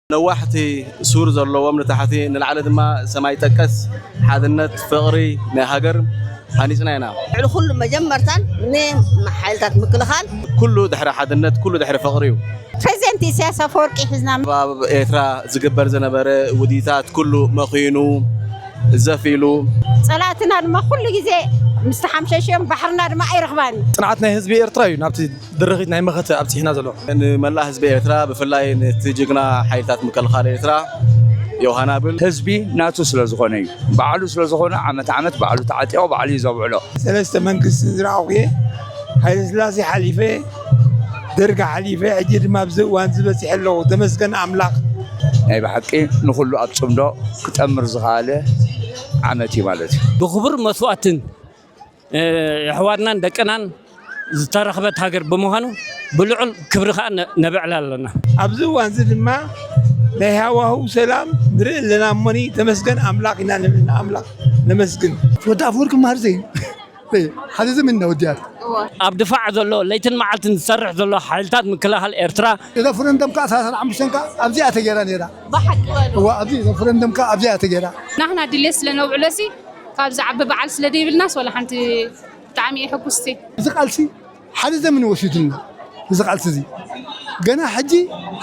ነዋሕቲ ሱር ዘለዎም ንታሕቲ ንላዕሊ ድማ ሰማይ ጠቀስ ሓድነት ፍቕሪ ናይ ሃገር ሃኒፅና ኢና። ልዕሊ ኩሉ መጀመርታን ንሓይልታት ምክልኻል ኩሉ ድሕሪ ሓድነት ኩሉ ድሕሪ ፍቕሪ እዩ። ፕሬዚደንት ኢሳያስ ኣፈወርቂ ሒዝና ኣብ ኤርትራ ዝግበር ዝነበረ ውዲታት ኩሉ መኺኑ ዘፍ ኢሉ ጸላእትና ድማ ኩሉ ግዜ ምስ ተሓምሸሽዮም ባሕርና ድማ ኣይረኽባን እዩ። ጽንዓት ናይ ህዝቢ ኤርትራ እዩ ናብቲ ድርኺት ናይ መኸተ ኣብጺሕና ዘሎ። ንመላእ ህዝቢ ኤርትራ ብፍላይ ነቲ ጅግና ሓይልታት ምክልኻል ኤርትራ ዮሃና ብል። ህዝቢ ናቱ ስለ ዝኾነ እዩ። ባዕሉ ስለ ዝኾነ ዓመት ዓመት ባዕሉ ተዓጢቑ ባዕሉ እዩ ዘብዕሎ። ሰለስተ መንግስቲ ዝረኣኹ እየ። ሃይለ ስላሴ ሓሊፈ፣ ደርጊ ሓሊፈ፣ ሕጂ ድማ ኣብዚ እዋን ዝበፂሐ ኣለኹ። ተመስገን ኣምላኽ። ናይ ብሓቂ ንኹሉ ኣብ ጽምዶ ክጠምር ዝኸኣለ ዓመት እዩ ማለት እዩ። ብኽቡር መስዋእትን የሕዋትናን ደቅናን ዝተረኽበት ሃገር ብምዃኑ ብልዑል ክብሪ ኸኣ ነ- ነብዕላ ኣለና። ኣብዚ እዋን እዚ ድማ ናይ ሃዋህው ሰላም ንርኢ ኣለና እሞኒ ተመስገን ኣምላኽ ኢና ንብል ንኣምላኽ ነመስግን። ወዲ ኣፈወርቂ መሃርዘይ ሓደ ዘመን ኢና ወዲኣት። ኣብ ድፋዕ ዘሎ ለይትን መዓልትን ዝሰርሕ ዘሎ ሓይልታት ምክልኻል ኤርትራ። ሬፈረንደም ከዓ ሰላሳ ሓሙሽተ ከዓ ኣብዚኣ ተገይራ ነይራ። ብሓቂ በሉ። እዋ ኣብዚ ሬፈረንደም ከዓ ኣብዚኣ ተገይራ። ናህና ድሌት ስለ ነውዕሎ ሲ ካብ ዝዓቢ በዓል ስለ ዘይብልናስ ዋላ ሓንቲ ብጣዕሚ እየ ሕጉስቲ። እዚ ቃልሲ ሓደ ዘመን ወሲዱና እዚ ቃልሲ እዚ ገና ሕጂ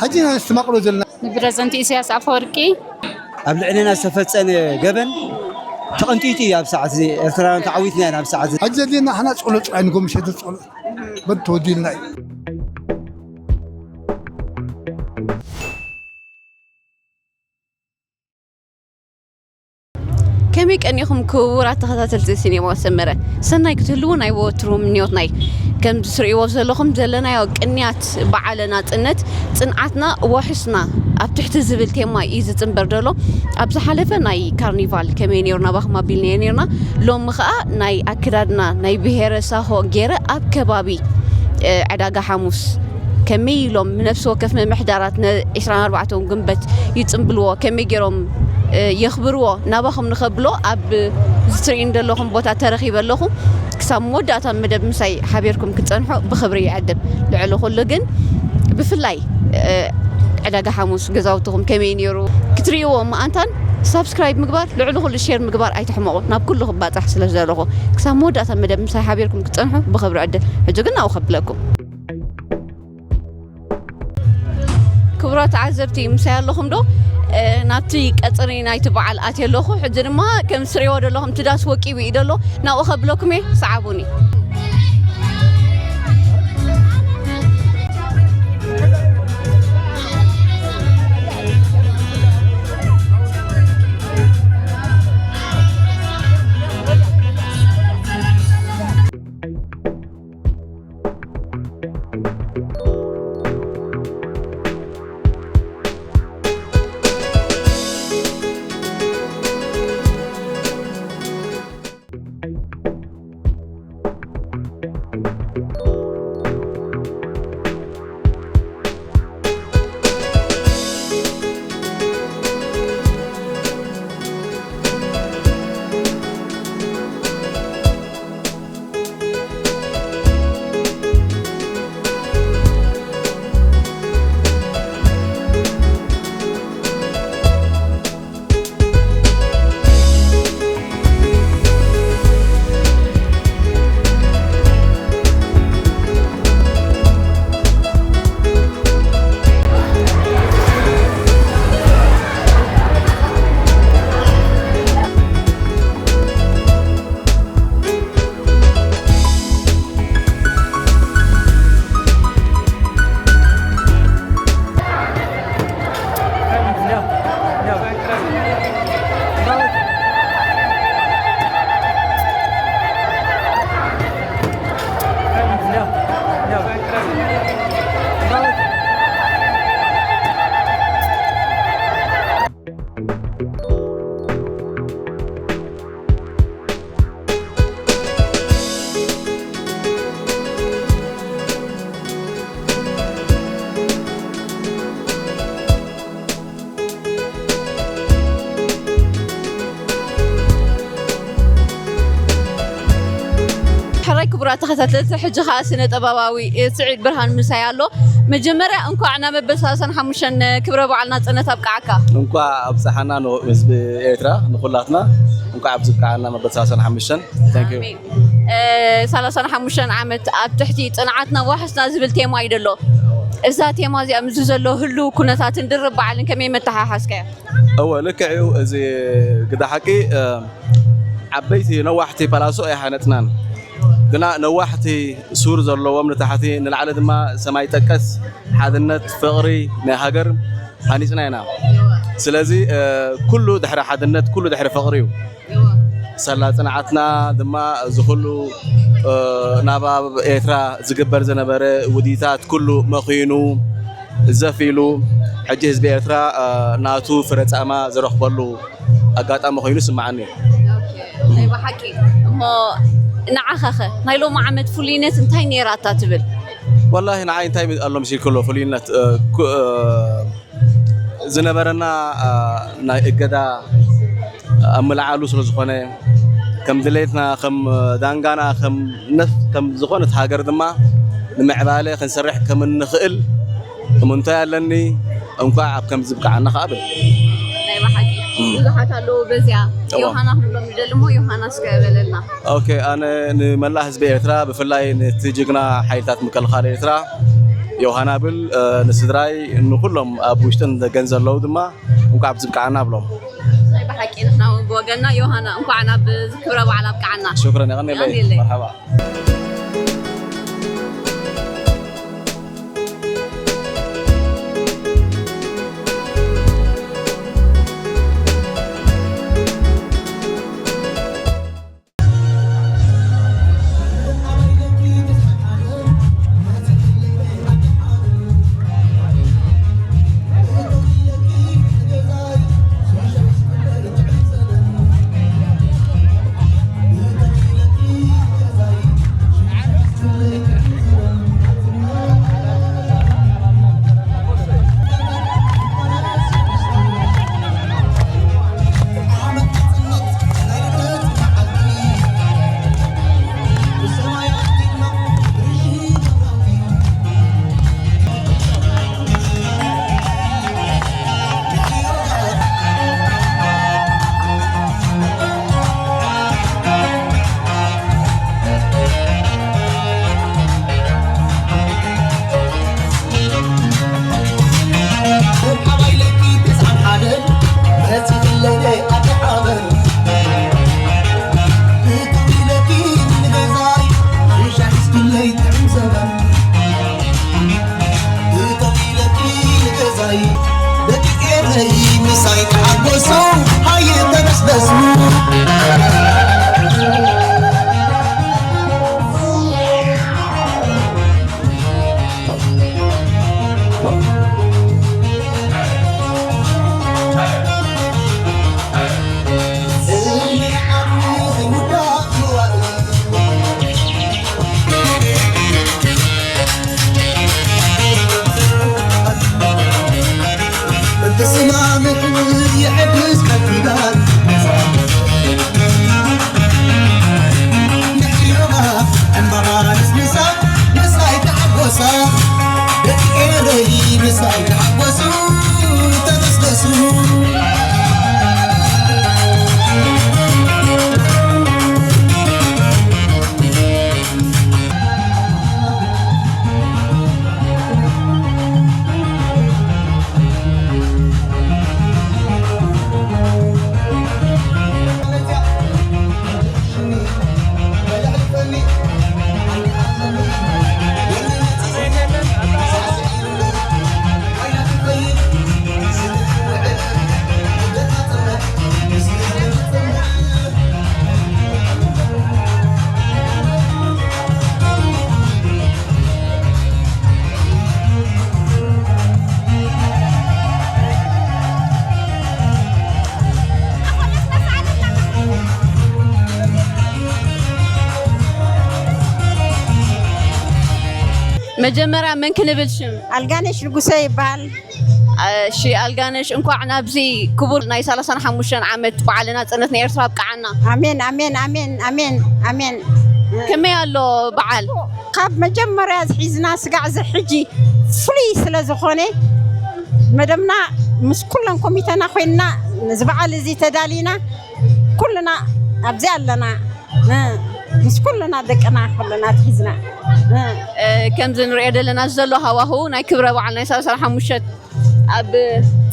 ሕጂ ኢና ነስተማቕሎ ዘለና። ንፕረዚደንት ኢሳያስ ኣፈወርቂ ኣብ ልዕሌና ዝተፈጸመ ገበን ተቐንጢጡ እዩ። ኣብ ሰዓት እዚ ኤርትራውያን ተዓዊትና ኢና። ኣብ ሰዓት እዚ ሕጂ ዘድልየና ንሕና ጸሎት ጥራይ ንጎምሸት ጸሎት በል ተወዲልና እዩ። ከመይ ቀኒኹም ክቡራት ተኸታተልቲ ሲኔማ ሰመረ? ሰናይ ክትህልዉ ናይ ወትሩ ምንዮትና እዩ። ከም ትርእይዎ ዘለኹም ዘለናዮ ቅንያት በዓለ ናጽነት ጽንዓትና ወሕስና ኣብ ትሕቲ ዝብል ቴማ እዩ ዝጽንበር ዘሎ። ኣብ ዝሓለፈ ናይ ካርኒቫል ከመይ ነይሩ ናባኹም ኣቢልናዮ ነይርና። ሎሚ ኸኣ ናይ ኣከዳድና ናይ ብሄረ ሳሆ ገይረ ኣብ ከባቢ እ፣ ዕዳጋ ሓሙስ ከመይ ኢሎም ንነፍሲ ወከፍ ምምሕዳራት ነ-፣ ዕስራን ኣርባዕተን ጉንበት ይጽምብልዎ፣ ከመይ ገይሮም እ፣ የኽብርዎ ናባኹም ንኸብሎ ኣብ ዝትርእዩኒ ዘለኹም ቦታ ተረኺበ ኣለኹ። ክሳብ መወዳእታ መደብ ምሳይ ሓቢርኩም ክትጸንሑ ብኽብሪ ይዕድም። ልዕሊ ኩሉ ግን ብፍላይ እ፣ ዕዳጋ ሓሙስ ገዛውትኹም ከመይ ነይሩ ክትርእይዎ ምኣንታን ሳብስክራይብ ምግባር ልዕሊ ኩሉ ሼር ምግባር ኣይትሕመቑ። ናብ ኩሉ ክባጻሕ ስለ ዝደለኹ ክሳብ መወዳእታ መደብ ምሳይ ሓቢርኩም ክትጸንሑ ብኽብሪ ዕድል። ሕጂ ግን ናብኡ ከብለኩም። ክቡራት ተዓዘብቲ ምሳይ ኣለኹም ዶ? እ፣ ናብቲ ቀጽሪ ናይቲ በዓል ኣትየ ኣለኹ። ሕጂ ድማ ከም ትርእይዎ ዘለኹም እቲ ዳስ ወቂቡ እዩ ዘሎ። ናብኡ ከብለኩም እየ። ሰዓቡኒ። ክቡራት ተኸታተልቲ፣ ሕጂ ኸኣ ስነ ጥበባዊ ስዒድ ብርሃን ምሳይ ኣሎ። መጀመርያ እንኳዕ ናብ መበል ሰላሳን ሓሙሽተን ክብረ በዓል ናጽነት ኣብቅዓካ። እንኳዕ ኣብፀሓና ንህዝቢ ኤርትራ ንኹላትና። እንኳዕ ኣብዚ ብቅዓና መበል ሰላሳን ሓሙሽተን። Thank you። ኣሜን። እ፣ ሰላሳን ሓሙሽተን ዓመት ኣብ ትሕቲ ጽንዓትና ዋሕስና ዝብል ቴማ እዩ ዘሎ። እዛ ቴማ እዚኣ ምስዚ ዘሎ ህሉው ኩነታትን ድርብ በዓልን ከመይ መተሓሓዝካዮ? እወ፣ ልክዕ እዩ። እዚ ግዳ ሓቂ፣ እ፣ ዓበይቲ ነዋሕቲ ፓላሶ ኣይሃነጽናን። ግና ነዋሕቲ ሱር ዘለዎም ንታሕቲ ንላዕሊ ድማ ሰማይ ጠቀስ ሓድነት፣ ፍቕሪ ናይ ሃገር ሃኒጽና ኢና። ስለዚ፣ እ፣ ኩሉ ድሕሪ ሓድነት፣ ኩሉ ድሕሪ ፍቕሪ እዩ። ሳላ ጽንዓትና ድማ እዚ ኩሉ፣ እ፣ ናብ ኣብ ኤርትራ ዝግበር ዝነበረ ውዲታት ኩሉ መኺኑ፣ ዘፍ ኢሉ፣ ሕጂ ህዝቢ ኤርትራ፣ እ፣ ናቱ ፍረ ጻማ ዝረኽበሉ ኣጋጣሚ ኮይኑ ይስምዓኒ እዩ። ኦኬ፣ ናይ ብሓቂ። እሞ ንዓኻኸ ናይ ሎሚ ዓመት ፍሉይነት እንታይ ነይራታ ትብል? ወላሂ ንዓይ እንታይ ኣሎ መሲልክሎ ፍሉይነት፣ እ፣ ኩ-፣ እ፣ ዝነበረና፣ እ፣ ናይ እገዳ ኣብ ምልዓሉ ስለ ዝኾነ፣ ከም ድሌትና፣ ከም ዳንጋና፣ ከም ነፍ-፣ ከም ዝኾነት ሃገር ድማ ንምዕባለ ክንሰርሕ ከም እንኽእል እምንቶ ኣለኒ። እንኳዕ ኣብ ከምዚ ብቅዓና ከኣ ብል። ናይ ብሓቂ እም። ብዙሓት ኣለዉ በዚኣ። እዋ። ዮሃና ክንብሎም ይደሊ እሞ ዮሃና እስከ በለልና። ኦኬ፣ ኣነ ንመላእ ህዝቢ ኤርትራ፣ ብፍላይ ነቲ ጅግና ሓይልታት ምክልኻል ኤርትራ ዮሃና ብል፣ እ፣ ንስድራይ፣ ንኹሎም ኣብ ውሽጥን ደገን ዘለዉ ድማ እንኳዕ ኣብዚ ብቅዓና ብሎም። ናይ ብሓቂ ንሕና እውን ብወገንና ዮሃና እንኳዕ ናብ ክብረ በዓል ኣብቅዓና። ሽክረን፣ የቐንየለይ። የቐንየለይ። መርሓባ። መጀመርያ መን ክንብል ሽም? ኣልጋነሽ ንጉሰ ይበሃል። እሺ ኣልጋነሽ፣ እንኳዕ ናብዚ ክቡር ናይ ሰላሳን ሓሙሽተን ዓመት በዓል ናጽነት ናይ ኤርትራ ኣብቅዓና። ኣሜን፣ ኣሜን፣ ኣሜን፣ ኣሜን፣ ኣሜን። ከመይ ኣሎ በዓል? ካብ መጀመርያ ዝሒዝና ስጋዕ እዚ ሕጂ ፍሉይ ስለ ዝኾነ፣ መደብና ምስ ኩለን ኮሚተና ኮይንና ነዚ በዓል እዚ ተዳሊና፣ ኩልና ኣብዚ ኣለና። እ፣ ምስ ኩልና ደቅና ኩልና ትሒዝና። እ፣ እ፣ ከምዚ ንሪኦ ዘለና ዘሎ ሃዋህው ናይ ክብረ በዓል ናይ ሰላሳ ሓሙሽተ ኣብ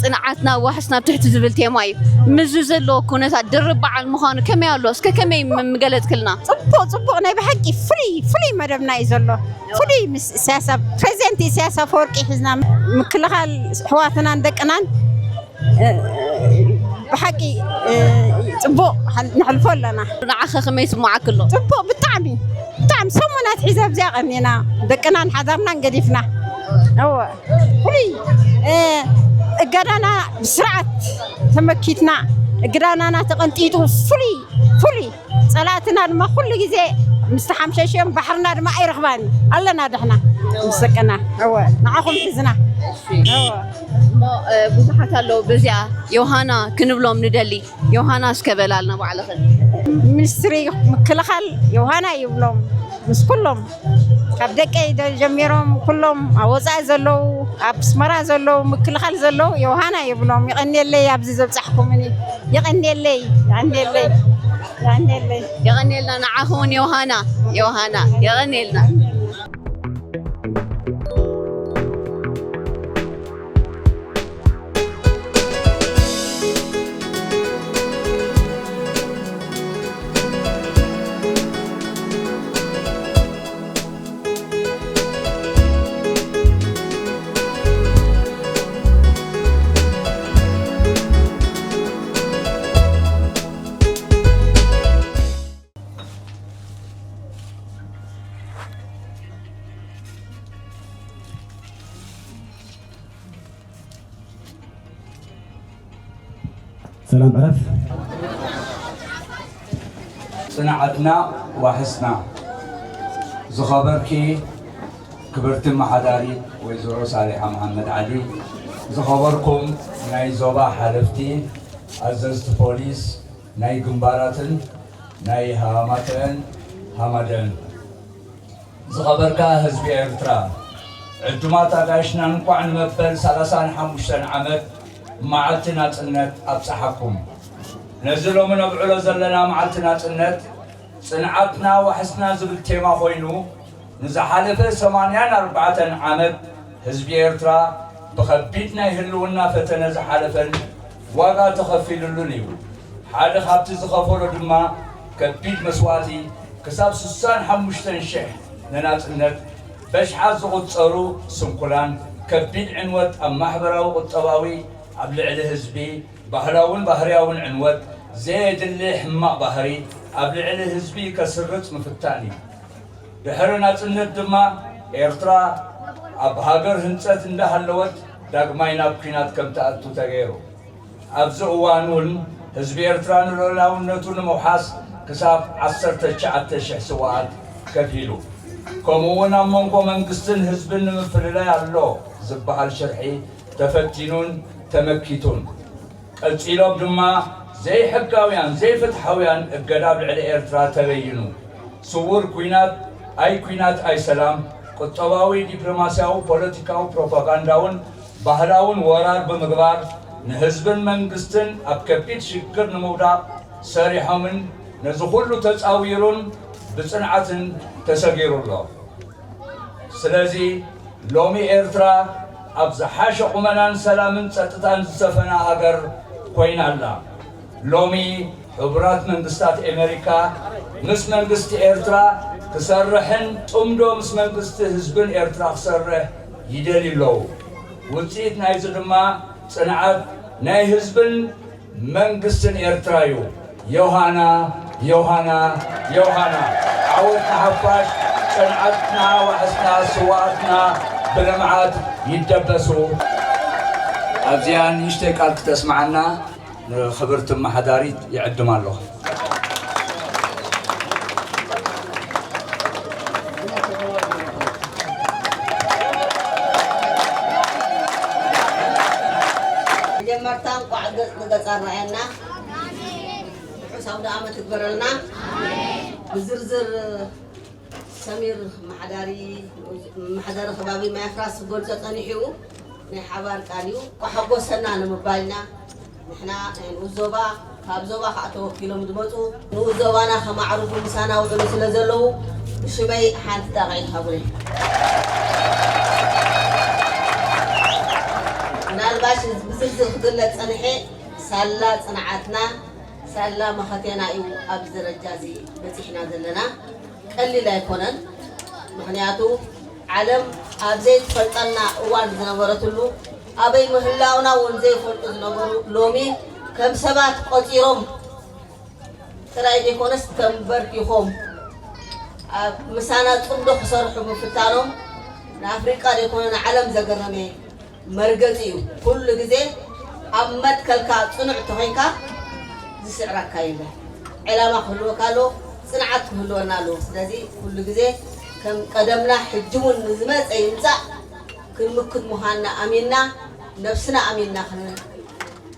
ጽንዓትና ዋሕስና ኣብ ትሕቲ ዝብል ቴማ እዩ። ምስዚ ዘሎ ኩነታት ድርብ በዓል ምዃኑ ከመይ ኣሎ? እስከ ከመይ ም-፣ ምገለጽክልና? ጽቡቕ፣ ጽቡቕ፣ ናይ ብሓቂ ፍሉይ፣ ፍሉይ መደብና እዩ ዘሎ። ፍሉይ ምስ ኢሳያስ ኣብ-፣ ፕሬዚደንት ኢሳያስ ኣፈወርቂ ሒዝና ምክልኻል ኣሕዋትናን ደቅናን፣ እ፣ ብሓቂ፣ እ፣ ጽቡቕ ሓል-፣ ነሕልፎ ኣለና። ንዓኸ ከመይ ይስምዓኪ ኣሎ? ጽቡቕ፣ ብጣዕሚ፣ ብጣዕሚ ሰሙናት ሒዘ ኣብዚኣ ቀኒና፣ ደቅናን ሓዳርናን ገዲፍና። እወ፣ ፍሉይ፣ እ፣ እገዳና ብስርዓት ተመኪትና፣ እገዳናና ተቐንጢጡ፣ ፍሉይ፣ ፍሉይ ጸላእትና ድማ ኩሉ ግዜ ምስ ተሓምሸሽኦም ባሕርና ድማ ኣይረኽባን እዩ። ኣለና ድሕና ምስ ደቅና። እወ፣ ንዓኹም ሒዝና። እሺ። እወ። እሞ፣ እ፣ ብዙሓት ኣለዉ በዚኣ ዮሃና ክንብሎም ንደሊ። ዮሃና እስከ በላልና ባዕልኽን። ሚኒስትሪ ምክልኻል ዮሃና ይብሎም ምስ ኩሎም፣ ካብ ደቀይ ደ-፣ ጀሚሮም ኩሎም ኣብ ወጻኢ ዘለዉ፣ ኣብ ኣስመራ ዘለዉ፣ ምክልኻል ዘለዉ ዮሃና ይብሎም። የቐንየለይ ኣብዚ ዘብጻሕኩምኒ። የቐንየለይ፣ የቐንየለይ፣ የቐንየለይ። የቐንየልና ንዓኹም እውን ዮሃና፣ ዮሃና፣ የቐንየልና። ሰላም ዕረፍ። ጽንዓትና ዋሕስና። ዝኸበርኪ ክብርቲ ኣመሓዳሪት ወይዘሮ ሳሊሓ መሓመድ ዓሊ፣ ዝኸበርኩም ናይ ዞባ ሓለፍቲ፣ ኣዘዝቲ ፖሊስ፣ ናይ ግንባራትን ናይ ሃማተአን ሃማደን፣ ዝኸበርካ ህዝቢ ኤርትራ፣ ዕዱማት ኣጋይሽና፣ እንኳዕ ንመበል ሰላሳን ሓሙሽተን ዓመት መዓልቲ ናጽነት ኣብጽሓኩም። ነዚ ሎሚ ነብዕሎ ዘለና መዓልቲ ናጽነት፣ ጽንዓትና ዋሕስና ዝብል ቴማ ኮይኑ፣ ንዝሓለፈ ሰማንያን ኣርባዕተን ዓመት ህዝቢ ኤርትራ ብኸቢድ ናይ ህልውና ፈተነ ዝሓለፈን ዋጋ ተኸፊልሉን እዩ። ሓደ ካብቲ ዝኸፈሎ ድማ ከቢድ መስዋእቲ፣ ክሳብ ስሳን ሓሙሽተን ሽሕ ንናጽነት በሽሓት ዝቑጸሩ ስንኩላን፣ ከቢድ ዕንወት ኣብ ማሕበራዊ ቁጠባዊ፣ ኣብ ልዕሊ ህዝቢ፣ ባህላውን ባህርያውን ዕንወት፣ ዘየድሊ ሕማቕ ባህሪ ኣብ ልዕሊ ህዝቢ ከስርጽ ምፍታን እዩ። ድሕሪ ናጽነት ድማ ኤርትራ ኣብ ሃገር ህንጸት እንዳሃለወት ዳግማይ ናብ ኲናት ከም ትኣቱ ተገይሩ። ኣብዚ እዋን እውን ህዝቢ ኤርትራ ንልኡላውነቱ ንምውሓስ ክሳብ ዓሰርተ ትሽዓተ ሽሕ ስውኣት ከፊሉ። ከምኡ እውን ኣብ መንጎ መንግስትን ህዝብን ንምፍልላይ ኣሎ ዝበሃል ሽርሒ ተፈቲኑን ተመኪቱን። ቀጺሎም ድማ ዘይሕጋውያን፣ ዘይፍትሓውያን እገዳ ኣብ ልዕሊ ኤርትራ ተበይኑ። ስዉር ኲናት፣ ኣይ ኲናት ኣይ ሰላም፣ ቁጠባዊ፣ ዲፕሎማስያዊ፣ ፖለቲካዊ ፕሮፓጋንዳውን ባህላውን ወራር ብምግባር ንህዝብን መንግስትን ኣብ ከቢድ ሽግር ንምውዳቕ ሰሪሖምን ነዚ ኩሉ ተጻዊሩን ብጽንዓትን ተሰጊሩ ኣሎ። ስለዚ ሎሚ ኤርትራ ኣብ ዝሓሸ ቁመናን ሰላምን ጸጥታን ዝሰፈና ሃገር ኮይና ኣላ። ሎሚ ሕቡራት መንግስታት ኤመሪካ ምስ መንግስቲ ኤርትራ ክሰርሕን ጥምዶ ምስ መንግስቲ ህዝብን ኤርትራ ክሰርሕ ይደልዩ ኣለዉ። ውጽኢት ናይዚ ድማ ጽንዓት ናይ ህዝብን መንግስትን ኤርትራ እዩ። ዮሃና፣ ዮሃና፣ ዮሃና። ዓወት ንሓፋሽ፣ ጽንዓትና፣ ዋሕስና፣ ስውኣትና ብልምዓት ይደበሱ። ኣብዚኣ ንእሽተይ ቃል ክተስምዓና ንኽብርቲ ኣመሓዳሪት ይዕድም ኣለኹ። መጀመርታ እንቋዕ ገጽ ንገጽ ኣረኣየና። ርሑስ ኣውደ ዓመት ይግበረልና። ብዝርዝር ሰሚር መሓዳሪ መሓዳሪ ከባቢ ማይ ኣፍራስ ክገልጾ ጸኒሑ እዩ። ናይ ሓባር ቃል እዩ። ኳሓጎሰና ንምባልና ንሕና ናይ ንኡስ ዞባ ካብ ዞባ ከዓ ተወኪሎም ዝመፁ ንኡስ ዞባና ከማዕርጉ ምሳና ውዕሉ ስለ ዘለዉ ብሽመይ ሓንቲ ጣቕዒት ሃቡኒ። ምናልባሽ ብዝርዝር ክግለፅ ፀንሐ ሳላ ፅንዓትና ሳላ መኸቴና እዩ ኣብዚ ደረጃ እዚ በፂሕና ዘለና። ቀሊል ኣይኮነን። ምኽንያቱ ዓለም ኣብ ዘይትፈልጠና እዋን ዝነበረትሉ ኣበይ ምህላውና እውን ዘይፈልጡ ዝነበሩ ሎሚ ከም ሰባት ቆፂሮም ጥራይ ዘይኮነስ ተንበርኪኾም ኣብ ምሳና ፅምዶ ክሰርሑ ምፍታኖም ንኣፍሪቃ ዘይኮነ ንዓለም ዘገረመ መርገፂ እዩ። ኩሉ ግዜ ኣብ መትከልካ ፅኑዕ ተኾይንካ ዝስዕረካ የለን። ዕላማ ክህልወካ ኣለዎ፣ ፅንዓት ክህልወና ኣለዎ። ስለዚ ኩሉ ግዜ ከም ቀደምና ሕጂ እውን ንዝመፀ ይምፃእ ክንምክት ምዃንና ኣሚንና ነብስና ኣሚንና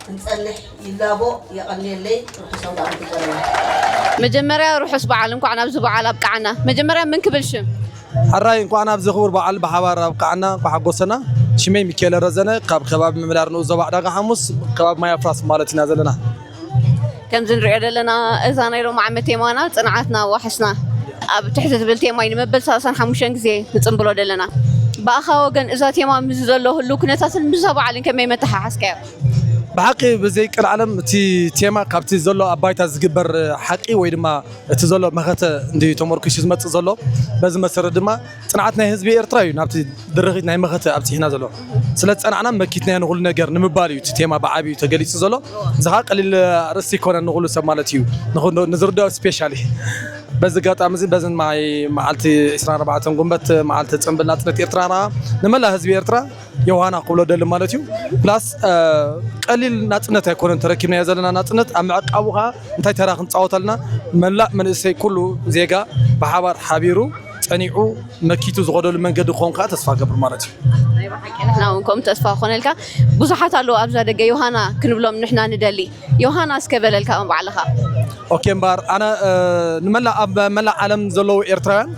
ክንፀንሕ ይላቦ። የቐንየለይ። ርሑስ ኣውደ ዓመት ይግበረልና። መጀመርያ ርሑስ በዓል፣ እንኳዕ ናብዚ በዓል ኣብቃዓና። መጀመርያ ምን ክብል ሽም? ሕራይ እንኳዕ ናብዚ ክቡር በዓል ብሓባር ኣብቃዓና፣ እንኳዕ ሓጎሰና። ሽመይ ሚካኤል ረዘነ ካብ ከባቢ ምምላር ንኡስ ዞባ ዕዳጋ ሓሙስ ከባቢ ማይ ኣፍራስ ማለት ኢና ዘለና። ከምዚ ንሪኦ ዘለና እዛ ናይ ሎሚ ዓመት ቴማና ጽንዓትና ዋሕስና ኣብ ትሕቲ ትብል ቴማ እዩ ንመበል ሰላሳን ሓሙሽተን ግዜ ንጽንብሎ ዘለና። ብኣኻ ወገን እዛ ቴማ ምስ ዘሎ ህሉ ኩነታትን ምስዛ በዓልን ከመይ መተሓሓዝካዮ? ብሓቂ ብዘይ ቀልዓለም እቲ ቴማ ካብቲ ዘሎ ኣብ ባይታ ዝግበር ሓቂ ወይ ድማ እቲ ዘሎ መኸተ እንድዩ ተመርኪሱ ዝመጽእ ዘሎ። በዚ መሰረት ድማ ጽንዓት ናይ ህዝቢ ኤርትራ እዩ ናብቲ ድርኺት ናይ መኸተ ኣብጺሕና ዘሎ። ስለ ዝጸናዕና መኪትና ንኹሉ ነገር ንምባል እዩ እቲ ቴማ ብዓብዩ ተገሊጹ ዘሎ። እዚ ኸኣ ቀሊል ኣርእስቲ ኣይኮነን ንኹሉ ሰብ ማለት እዩ። ንኹ-፣ ንዝርዳኦ ስፔሻሊ። በዚ ኣጋጣሚ እዚ በዚ ማይ መዓልቲ ዕስራን ኣርባዕተን ጉንበት መዓልቲ ጽንብል ናጽነት ኤርትራና ንመላእ ህዝቢ ኤርትራ ዮሃና ክብሎ ደሊ ማለት እዩ። ፕላስ፣ እ፣ ቀሊል ናጽነት ኣይኮነን ተረኪብናዮ ዘለና ናጽነት። ኣብ ምዕቃቡ ኸኣ እንታይ ተራ ክንጻወት ኣለና? መላእ መንእሰይ ኩሉ ዜጋ ብሓባር ሓቢሩ ጸኒዑ መኪቱ ዝኸደሉ መንገዲ ክኸውን ከኣ ተስፋ ገብር ማለት እዩ። ናይ ብሓቂ ንሕና እውን ከምኡ ተስፋ ክኾነልካ። ብዙሓት ኣለዉ ኣብዛ ደገ ዮሃና ክንብሎም ንሕና ንደሊ። ዮሃና እስከ በለልካ ባዕልኻ። ኦኬ እምበኣር ኣነ፣ እ፣ ንመላእ ኣብ መላእ ዓለም ዘለዉ ኤርትራውያን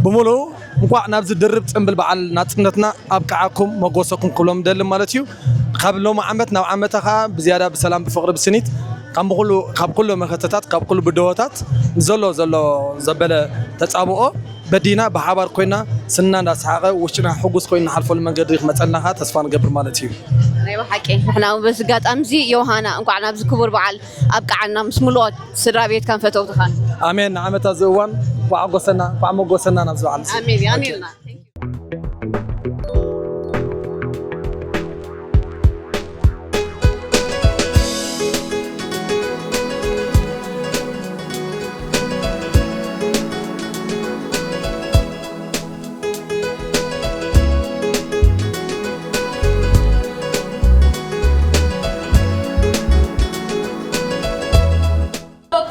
ብምሉኡ እንኳዕ ናብዚ ድርብ ጽምብል በዓል ናጽነትና ኣብቅዓኩም መጎሰኩም ክብሎም ደሊ ማለት እዩ። ካብ ሎሚ ዓመት ናብ ዓመታ ኸኣ ብዝያዳ ብሰላም ብፍቕሪ ብስኒት ካብ ኩሉ ካብ ኩሉ መኸተታት ካብ ኩሉ ብድሆታት ንዘሎ ዘሎ ዘበለ ተጻብኦ በዲና ብሓባር ኮይና ስንና እንዳሰሓቐ ውሽጥና ሕጉስ ኮይኑ ንሓልፈሉ መንገዲ ክመጸልና ኸኣ ተስፋ ንገብር ማለት እዩ። ናይ ብሓቂ ንሕና እውን በዚ ኣጋጣሚ እዚ ዮሃና እንኳዕ ናብዚ ክቡር በዓል ኣብቅዓና ምስ ምሉኦት ስድራ ቤትካን ፈተውትኻን። ኣሜን። ንዓመታ እዚ እዋን እንኳዕ ኣጎሰና እንኳዕ መጎሰና ናብዚ በዓል እዚ። ኣሜን። ኣሜን።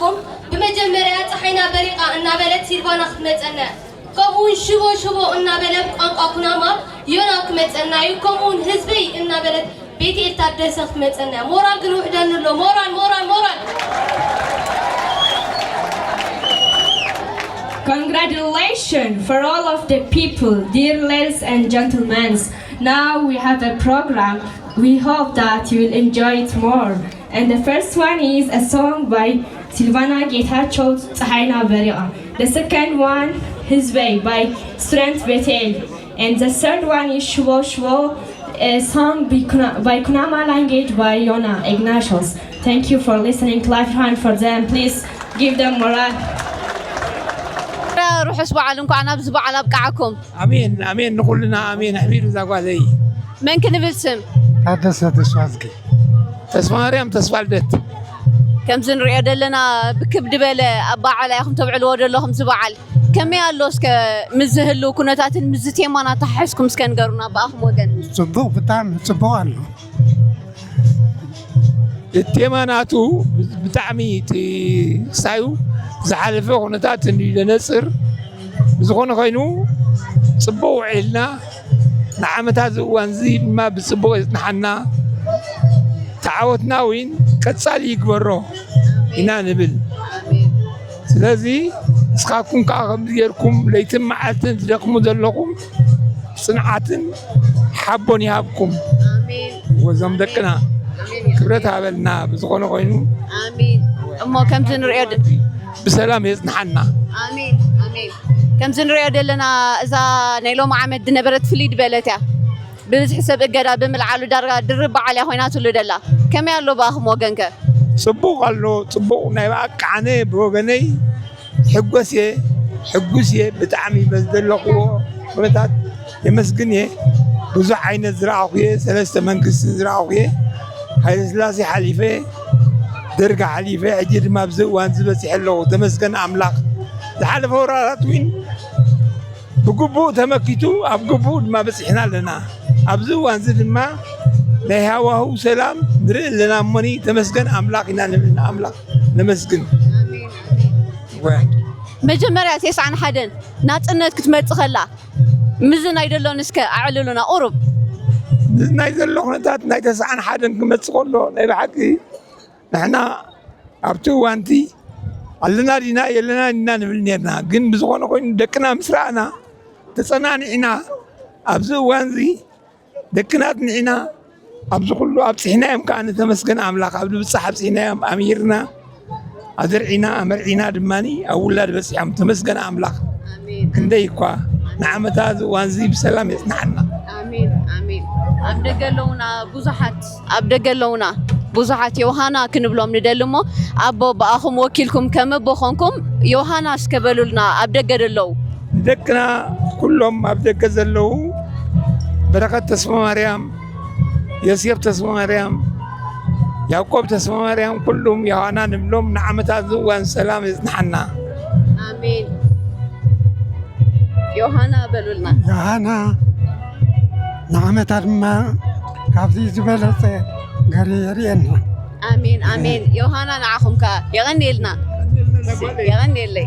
ኩም ብመጀመርያ ጸሓይና በሪቓ እናበለት ሲልቫና ክትመጸና፣ ከምኡውን ሽቦ ሽቦ እናበለ ብቋንቋ ኩናማ ዮና ክመጸና እዩ፣ ከምኡውን ህዝበይ እናበለት ቤትኤል ታደሰ ክትመጸና እያ። ሞራል ግን ውሕደኒ ኣሎ። ሞራል፣ ሞራል፣ ሞራል። Congratulations for all of the people, dear ladies and gentlemen. Now we have a program. We hope that you will enjoy it more. And the first one is a song by Silvana Getachew, Tsahayna Beriqa. The second one, Hizbey by Student Betel. And the third one is Shwo Shwo, a song by Kuna-, by Kunama language by Yona Ignatius. Thank you for listening. Clap your hand for them, please. Give them morale. ርሑስ በዓል፣ እንኳዕ ናብዚ በዓል ኣብቅዓኩም። ኣሜን፣ ኣሜን፣ ንኹልና ኣሜን። ኣሕቢሩ እዛ ጓለይ። መን ክንብል ስም? ታደሰ ተስፋዝጊ። ተስፋ ማርያም ተስፋ ልደት። ከምዚ ንሪኦ ዘለና ብክብ ድበለ ኣበዓዕላ ኢኹም ተብዕልዎ ዘለኹም እዚ በዓል። ከመይ ኣሎ እስከ ምስ ዝህሉ ኩነታትን ምስ ቴማን ኣተሓሒዝኩም እስከ ንገሩና ብኣኹም ወገን። ጽቡቕ፣ ብጣዕሚ ጽቡቕ ኣሎ። እቲ ቴማ ናቱ ብጣዕሚ እቲ ክሳዩ ዝሓለፈ ኩነታት እንድዩ ዘነጽር። ብዝኾነ ኮይኑ ጽቡቕ ውዒልና ንዓመታት እዚ እዋን እዚ ድማ ብጽቡቕ የጽንሓና። ተዓወትና እውን ቀጻሊ ይግበሮ ኢና ንብል። ስለዚ ንስኻትኩም ከዓ ከምዚ ጌርኩም ለይትን መዓልትን ትደኽሙ ዘለኹም ጽንዓትን ሓቦን ይሃብኩም። ኣሜን። ወዞም ደቅና ኣሜን። ክብረት ሃበልና ብዝኾነ ኮይኑ ኣሜን። እሞ ከምዚ ንሪኦ ድ- ብሰላም የጽንሓና። ኣሜን ኣሜን። ከምዚ ንሪኦ ዘለና እዛ ናይ ሎም ዓመት ዝነበረት ፍልይ ዝበለት እያ። ብብዝሒ ሰብ እገዳ ብምልዓሉ ዳርጋ ድርብ በዓል እያ ኮይናትሉ ደላ። ከመይ ኣሎ ብኣኹም ወገንከ? ጽቡቕ ኣሎ፣ ጽቡቕ ናይ ብኣቃ ኣነ ብወገነይ ሕጎስ እየ፣ ሕጉስ እየ ብጣዕሚ በዚ ዘለኽዎ ኩነታት የመስግን እየ። ብዙሕ ዓይነት ዝረኣኹ እየ፣ ሰለስተ መንግስቲ ዝረኣኹ እየ። ሃይለስላሴ ሓሊፈ፣ ደርግ ሓሊፈ፣ ሕጂ ድማ ኣብዚ እዋን ዝበፂሐ ኣለኹ። ተመስገን ኣምላኽ። ዝሓለፈ ወራራት እውን ብግቡእ ተመኪቱ ኣብ ግቡእ ድማ በፂሕና ኣለና። ኣብዚ እዋን እዚ ድማ ናይ ሃዋህው ሰላም ንርኢ ኣለና እሞኒ ተመስገን ኣምላኽ ኢና ንብል። ንኣምላኽ ነመስግን። ወ- መጀመርያ ተስዓን ሓደን ናፅነት ክትመፅእ ከላ ምዚ ናይ ደሎን እስከ ኣዕልሉና ቁሩብ። እዚ ናይ ዘሎ ኩነታት ናይ ተስዓን ሓደን ክመፅእ ከሎ ናይ ብሓቂ ንሕና ኣብቲ እዋንቲ ኣለና ዲና የለና ዲና ንብል ነርና። ግን ብዝኾነ ኮይኑ ደቅና ምስ ረኣና ተፀናኒዕና ኣብዚ እዋን እዚ ደቅና ኣፅኒዕና ኣብዚ ኩሉ ኣብፅሕናዮም ከዓ ንተመስገን ኣምላኽ ኣብ ድብፃሕ ኣብፅሕናዮም ኣምሂርና ኣዘርዒና ኣመርዒና ድማ ኣብ ውላድ በፂሖም ተመስገን ኣምላኽ። ክንደይ እኳ ንዓመታ እዚ እዋን እዚ ብሰላም የፅንሓና። ኣሜን ኣሜን። ኣብ ደገ ኣለውና ብዙሓት ኣብ ደገ ኣለውና ብዙሓት ዮሃና ክንብሎም ንደሊ እሞ ኣቦ ብኣኹም ወኪልኩም ከም ኣቦ ኾንኩም ዮሃና እስከ በሉልና ኣብ ደገ ደለዉ። ንደቅና ኩሎም ኣብ ደገ ዘለዉ በረኸት ተስፋማርያም፣ ዮሴፍ ተስፋማርያም፣ ያዕቆብ ተስፋማርያም ኩሉም ዮሃና ንብሎም ንዓመታት ዝእዋን ሰላም የጽንሓና። ኣሜን። ዮሃና በሉልና። ዮሃና ንዓመታ ድማ ካብዚ ዝበለጸ ገሪ የርእየና። ኣሜን ኣሜን። ዮሃና ንዓኹም ከኣ የቐንየልና። የቐንየለይ።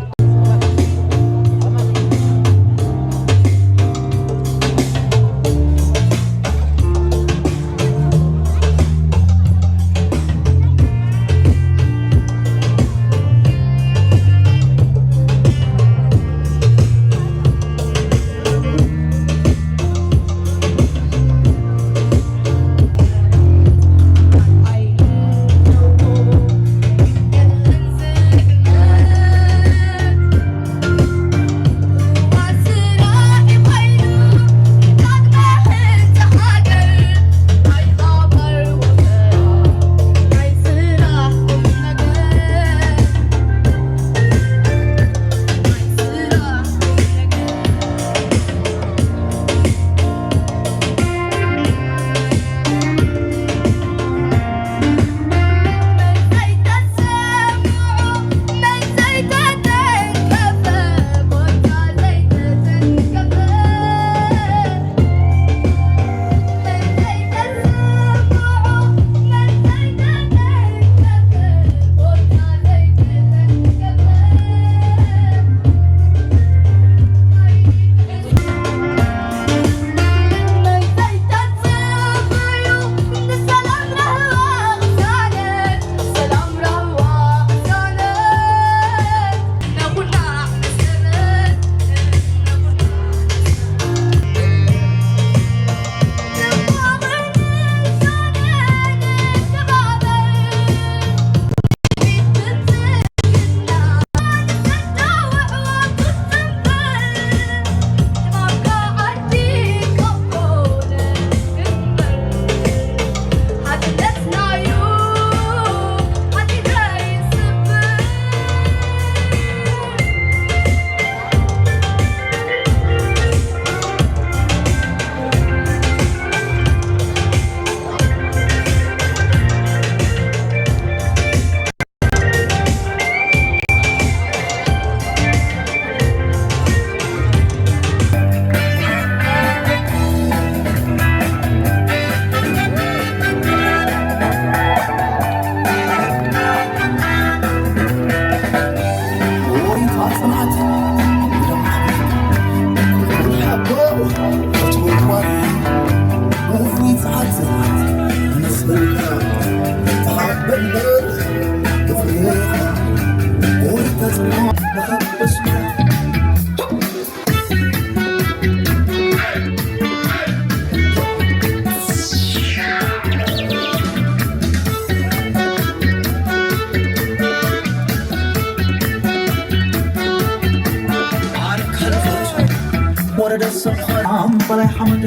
ወረደ ሰምኸ ኣምበላይ ሓመድ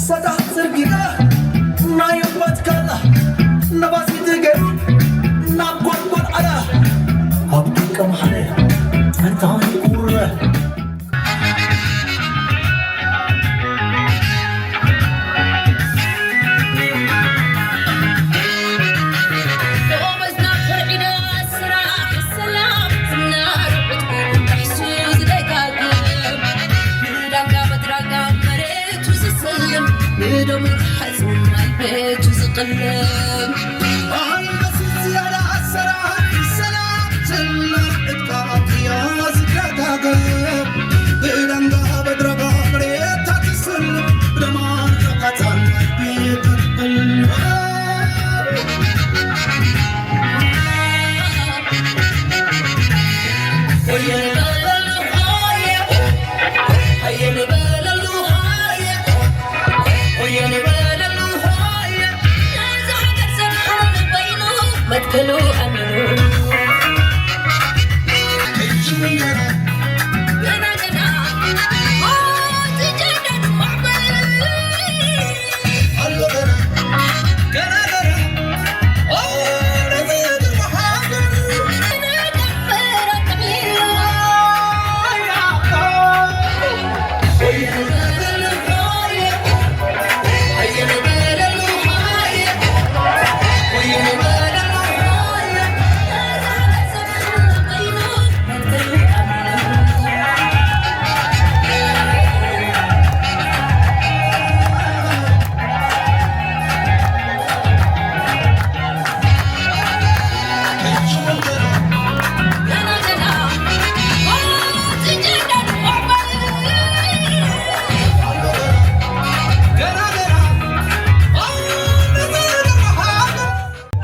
ሰጣሕ ጽርግያ ናይ ኣባት ካላ ነባሲት ገሩ ናብ ጓልጓል ኣላ ኣብ ደቀ መሓረ እንታይ ቁረ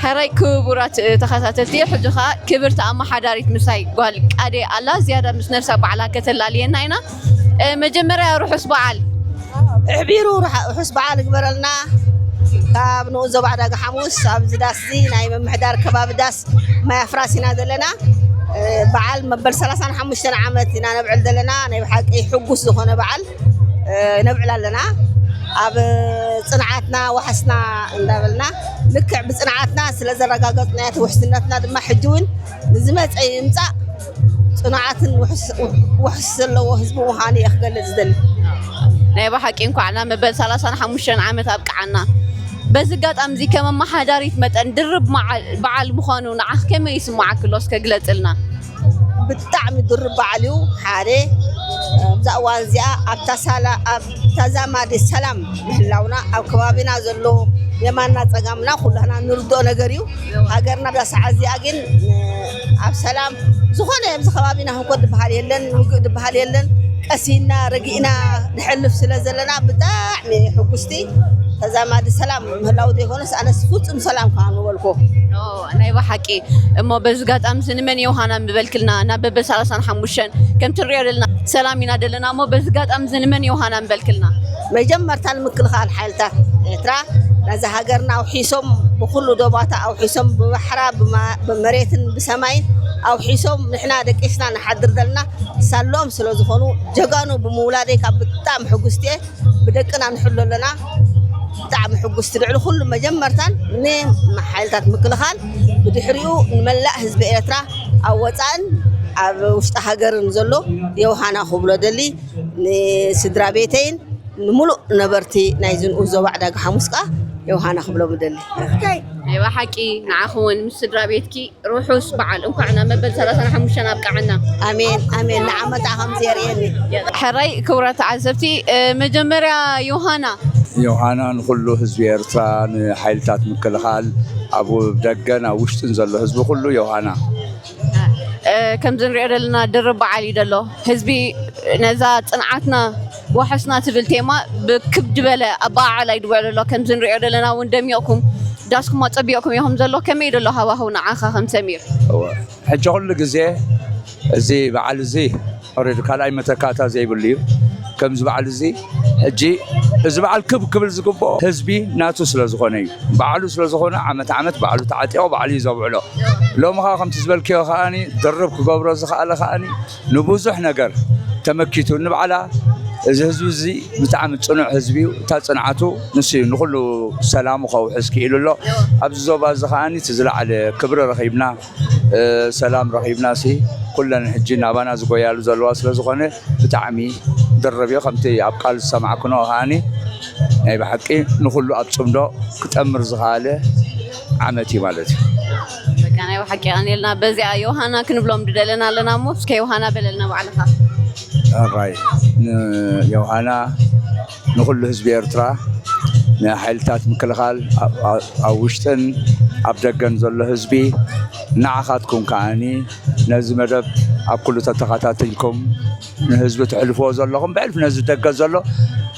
ሕራይ ክቡራት ተኸታተልቲ፣ ሕጂ ኸኣ ክብርቲ ኣመሓዳሪት ምሳይ ጓል ቃዴ ኣላ። ዝያዳ ምስ ነብሳ ባዕላ ከተላልየና ኢና። መጀመርያ ርሑስ በዓል። ኣሕቢሩ ርሑስ በዓል ይግበረልና። ካብ ንኡስ ዞባ ዕዳጋ ሓሙስ ኣብዚ ዳስዚ ናይ ምምሕዳር ከባቢ ዳስ ማይ ኣፍራስ ኢና ዘለና። በዓል መበል ሰላሳን ሓሙሽተን ዓመት ኢና ነብዕል ዘለና። ናይ ብሓቂ ሕጉስ ዝኾነ በዓል ነብዕል ኣለና። ኣብ ጽንዓትና ዋሕስና እንዳበልና፣ ልክዕ ብጽንዓትና ስለ ዘረጋገጽናዮ፣ እቲ ውሕስነትና ድማ ሕጂ እውን ንዝመጸ ይምጻእ ጽኑዓትን ውሕስ ዘለዎ ህዝቢ ምዃኑ እየ ክገልጽ ዝደሊ። ናይ ብሓቂ እንኳዕ ናብ መበል ሰላሳን ሓሙሽተን ዓመት ኣብቅዓና። በዚ ኣጋጣሚ እዚ ከም ኣመሓዳሪት መጠን ድርብ መዓል-፣ በዓል ምዃኑ ንዓኽ ከመይ ይስምዓኪ ኣሎ? እስከ ግለጽልና። ብጣዕሚ ድርብ በዓል እዩ። ሓደ፣ ኣብዛ እዋን እዚኣ ኣብታ ሳላ-፣ ኣብ ተዛማዲ ሰላም ምህላውና፣ ኣብ ከባቢና ዘሎ የማንና ጸጋምና ኩላህና ንርድኦ ነገር እዩ። ሃገርና ኣብዛ ሰዓት እዚኣ ግን፣ እ፣ ኣብ ሰላም ዝኾነ ኣብዚ ከባቢና ህንኮት ዝበሃል የለን፣ ውግእ ዝበሃል የለን። ቀሲና ረጊእና ንሕልፍ ስለ ዘለና ብጣዕሚ ሕጉስቲ። ተዛማዲ ሰላም ምህላው ዘይኮነስ ኣነስ ፍጹም ሰላም ከዓ ምበልኩ። ኦ፣ ናይ ብሓቂ። እሞ በዚ ኣጋጣሚ እዚ ንመን ዮሃና ምበልክልና? ናብ በበ ሰላሳን ሓሙሽተን ከምቲ ንሪኦ ዘለና ሰላም ኢና ዘለና። እሞ በዚ ኣጋጣሚ እዚ ንመን ዮሃና ምበልክልና? መጀመርታ ንምክልኻል ሓይልታት ኤርትራ ነዛ ሃገርና ኣውሒሶም፣ ብኹሉ ዶባታ ኣውሒሶም፣ ብባሕራ፣ ብማ-፣ ብመሬትን ብሰማይን ኣውሒሶም፣ ንሕና ደቂስና ንሓድር ዘለና ሳሎም ስለ ዝኾኑ፣ ጀጋኑ ብምውላደይ ካብ ብጣዕሚ ሕጉስቲ እየ። ብደቅና ንሕሎ ኣለና። ብጣዕሚ ሕጉስቲ። ልዕሊ ኩሉ መጀመርታን ንሓይልታት ምክልኻል፣ ብድሕሪኡ ንመላእ ህዝቢ ኤርትራ ኣብ ወጻእን ኣብ ውሽጢ ሃገርን ዘሎ ዮሃና ክብሎ ደሊ፣ ንስድራ ቤተይን ንምሉእ ነበርቲ ናይዚ ንኡስ ዞባ ዕዳጋ ሓሙስ ከኣ ዮሃና ክብሎም እደሊ። ናይ ብሓቂ ንዓኺ እውን ምስ ስድራ ቤትኪ ርሑስ በዓል። እንኳዕ ናብ መበል ሰላሳን ሓሙሽተን ኣብቅዓና። ኣሜን፣ ኣሜን። ንዓመታ ከምዚ የርእየኒ። ሕራይ ክቡራት ተዓዘብቲ፣ እ፣ መጀመርያ ዮሃና። ዮሃና ንኹሉ ህዝቢ ኤርትራ፣ ንሓይልታት ምክልኻል፣ ኣብ ደገን ኣብ ውሽጥን ዘሎ ህዝቢ ኩሉ ዮሃና። እ፣ ከምዚ ንሪኦ ዘለና ድርብ በዓል እዩ ዘሎ። ህዝቢ ነዛ ጽንዓትና ዋሕስና ትብል ቴማ ብክብ ዝበለ ኣበዓዕላ ይድውዕ ዘሎ። ከምዚ ንሪኦ ዘለና እውን ደሚቕኩም፣ ዳስኩም ኣጸቢቕኩም ኢኹም ዘሎ። ከመይ እዩ ዘሎ ሃዋህው ንዓኻ ከም ሰሚር? እወ፣ ሕጂ ኩሉ ግዜ እዚ በዓል እዚ ኦሬዲ ካልኣይ መተካእታ ዘይብሉ እዩ። ከምዚ በዓል እዚ ሕጂ እዚ በዓል ክብ ክብል ዝግብኦ ህዝቢ ናቱ ስለ ዝኾነ እዩ። በዓሉ ስለ ዝኾነ ዓመት ዓመት በዓሉ ተዓጢቑ በዓሉ እዩ ዘብዕሎ። ሎሚ ኸዓ ከምቲ ዝበልክዮ ኸዓኒ ድርብ ክገብሮ ዝኸኣለ ኸዓኒ ንብዙሕ ነገር ተመኪቱ ንባዕላ እዚ ህዝቢ እዚ ብጣዕሚ ጽኑዕ ህዝቢ እዩ። እታ ጽንዓቱ ንሱ እዩ ንኹሉ ሰላሙ ከውሕስ ክኢሉ ኣሎ። ኣብዚ ዞባ እዚ ከዓኒ እቲ ዝለዓለ ክብሪ ረኺብና፣ እ፣ ሰላም ረኺብና ሲ ኩለን ሕጂ ናባና ዝጎያሉ ዘለዋ ስለ ዝኾነ ብጣዕሚ ድርብ እዩ። ከምቲ ኣብ ቃል ዝሰማዕክኖ ከዓኒ ናይ ብሓቂ ንኹሉ ኣብ ጽምዶ ክጠምር ዝኸኣለ ዓመት እዩ ማለት እዩ። በቃ ናይ ብሓቂ ቀኒልና በዚኣ ዮሃና ክንብሎም ድደለና ኣለና እሞ እስከ ዮሃና በለልና ባዕልኻ። ሕራይ ንዮሃና ንኹሉ ህዝቢ ኤርትራ ንሓይልታት ምክልኻል ኣብ ውሽጥን ኣብ ደገን ዘሎ ህዝቢ ንዓኻትኩም ከዓኒ ነዚ መደብ ኣብ ኩሉ ተተኸታቲልኩም ንህዝቢ ትሕልፍዎ ዘለኹም ብዕልፍ ነዚ ደገ ዘሎ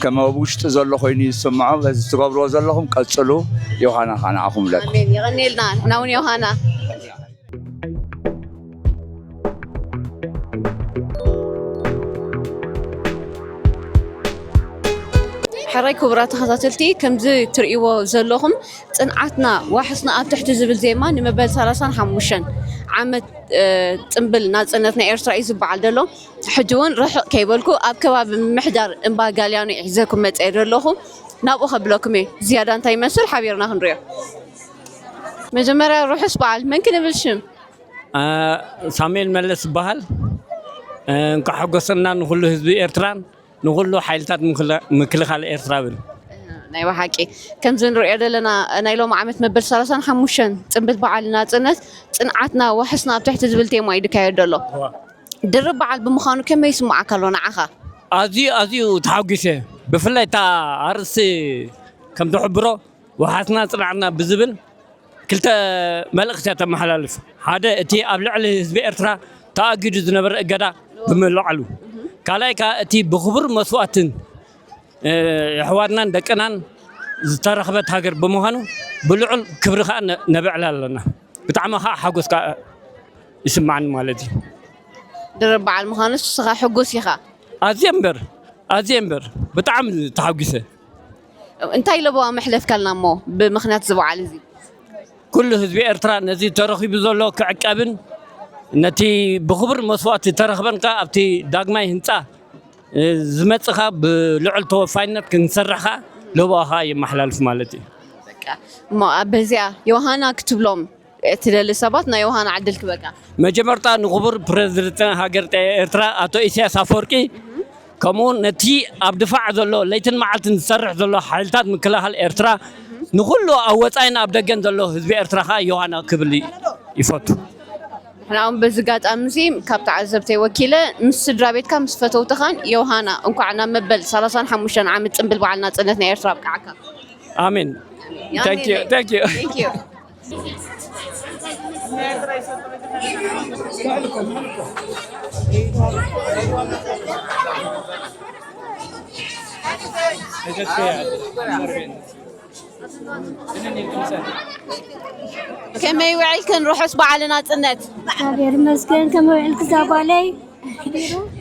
ከም ኣብ ውሽጢ ዘሎ ኮይኑ ይስምዖ በዚ ትገብርዎ ዘለኹም ቀጽሉ። ዮሃና ከዓ ንዓኹም ብለኩም። ኣሜን የቐኒልና ንሕና እውን ዮሃና። ሕራይ ክቡራት ተኸታተልቲ ከምዚ ትርእይዎ ዘለኹም ጽንዓትና ዋሕስና ኣብ ትሕቲ ዝብል ዜማ ንመበል ሰላሳን ሓሙሽተን ዓመት ጽንብል ናጽነት ናይ ኤርትራ እዩ ዝበዓል ዘሎ። ሕጂ እውን ርሕቕ ከይበልኩ ኣብ ከባቢ ምምሕዳር እምባ ጋልያኖ ሒዘኩም መጸ ዘለኹ ናብኡ ከብለኩም እየ። ዝያዳ እንታይ ይመስል ሓቢርና ክንሪኦ። መጀመርያ ርሑስ በዓል መን ክንብል ሽም? ሳሙኤል መለስ ዝበሃል። እንኳዕ ሓጎሰና ንኩሉ ህዝቢ ኤርትራን ንኩሉ ሓይልታት ምክልኻል ኤርትራ ብል። ናይ ብሓቂ ከምዚ ንሪኦ ዘለና ናይ ሎም ዓመት መበል ሰላሳን ሓሙሽተን ፅንብል በዓል ናፅነት ፅንዓትና ዋሕስና ኣብ ትሕቲ ዝብል ቴማ እዩ ድካየድ ዘሎ። ድርብ በዓል ብምዃኑ ከመይ ይስምዓካ ኣሎ ንዓኻ? ኣዝዩ ኣዝዩ ተሓጒሰ። ብፍላይ እታ ኣርእስቲ ከም ትሕብሮ ዋሕስና ፅንዓትና ብዝብል ክልተ መልእኽቲ እያ ተመሓላልፍ። ሓደ እቲ ኣብ ልዕሊ ህዝቢ ኤርትራ ተኣጊዱ ዝነበረ እገዳ ብምልዓሉ፣ ካልኣይ ከኣ እቲ ብኽቡር መስዋእትን የሕዋትናን ደቅናን ዝተረኽበት ሃገር ብምዃኑ ብልዑል ክብሪ ከኣ ነብዕላ ኣለና። ብጣዕሚ ከኣ ሓጎስ ከኣ ይስማዓኒ ማለት እዩ። ድርብ በዓል ምዃኑስ ንስኻ ሕጉስ ኢኻ? ኣዝየ እምበር ኣዝየ እምበር ብጣዕሚ ተሓጒሰ። እንታይ ለበዋ መሕለፍካልና እሞ ብምኽንያት እዚ በዓል እዚ? ኩሉ ህዝቢ ኤርትራ ነዚ ተረኺቡ ዘሎ ክዕቀብን ነቲ ብኽቡር መስዋእቲ ተረኽበን ከኣ ኣብቲ ዳግማይ ህንጻ ዝመጽእ ከኣ ብልዑል ተወፋይነት ክንሰርሕ ከኣ ለበዋ ከኣ የመሓላልፍ ማለት እዩ። በቃ እሞ በዚኣ ዮሃና ክትብሎም እትደሊ ሰባት ናይ ዮሃና ዕድል ክበካ። መጀመርታ ንኽቡር ፕረዚደንት ሃገር ኤርትራ ኣቶ ኢሳያስ ኣፈወርቂ ከምኡ እውን ነቲ ኣብ ድፋዕ ዘሎ ለይትን መዓልትን ዝሰርሕ ዘሎ ሓይልታት ምክልኻል ኤርትራ ንኹሉ ኣብ ወፃኢን ኣብ ደገን ዘሎ ህዝቢ ኤርትራ ከዓ ዮሃና ክብል ይፈቱ። ንሕና እውን በዚ ጋጣሚ እዚ ካብ ተዓዘብተይ ወኪለ ምስ ስድራ ቤትካ ምስ ፈተውትኻን ዮሃና እንኳዕ ናብ መበል ሰላሳን ሓሙሽተን ዓመት ፅንብል በዓል ናፅነት ናይ ኤርትራ ኣብቅዓካ። ኣሜን። Thank you. Thank you. Thank you. ከመይ ውዒልክን ርሑስ በዓል ናፅነት? እግዚኣብሔር ይመስገን። ከመይ ውዒልክ እዛ ጓለይ?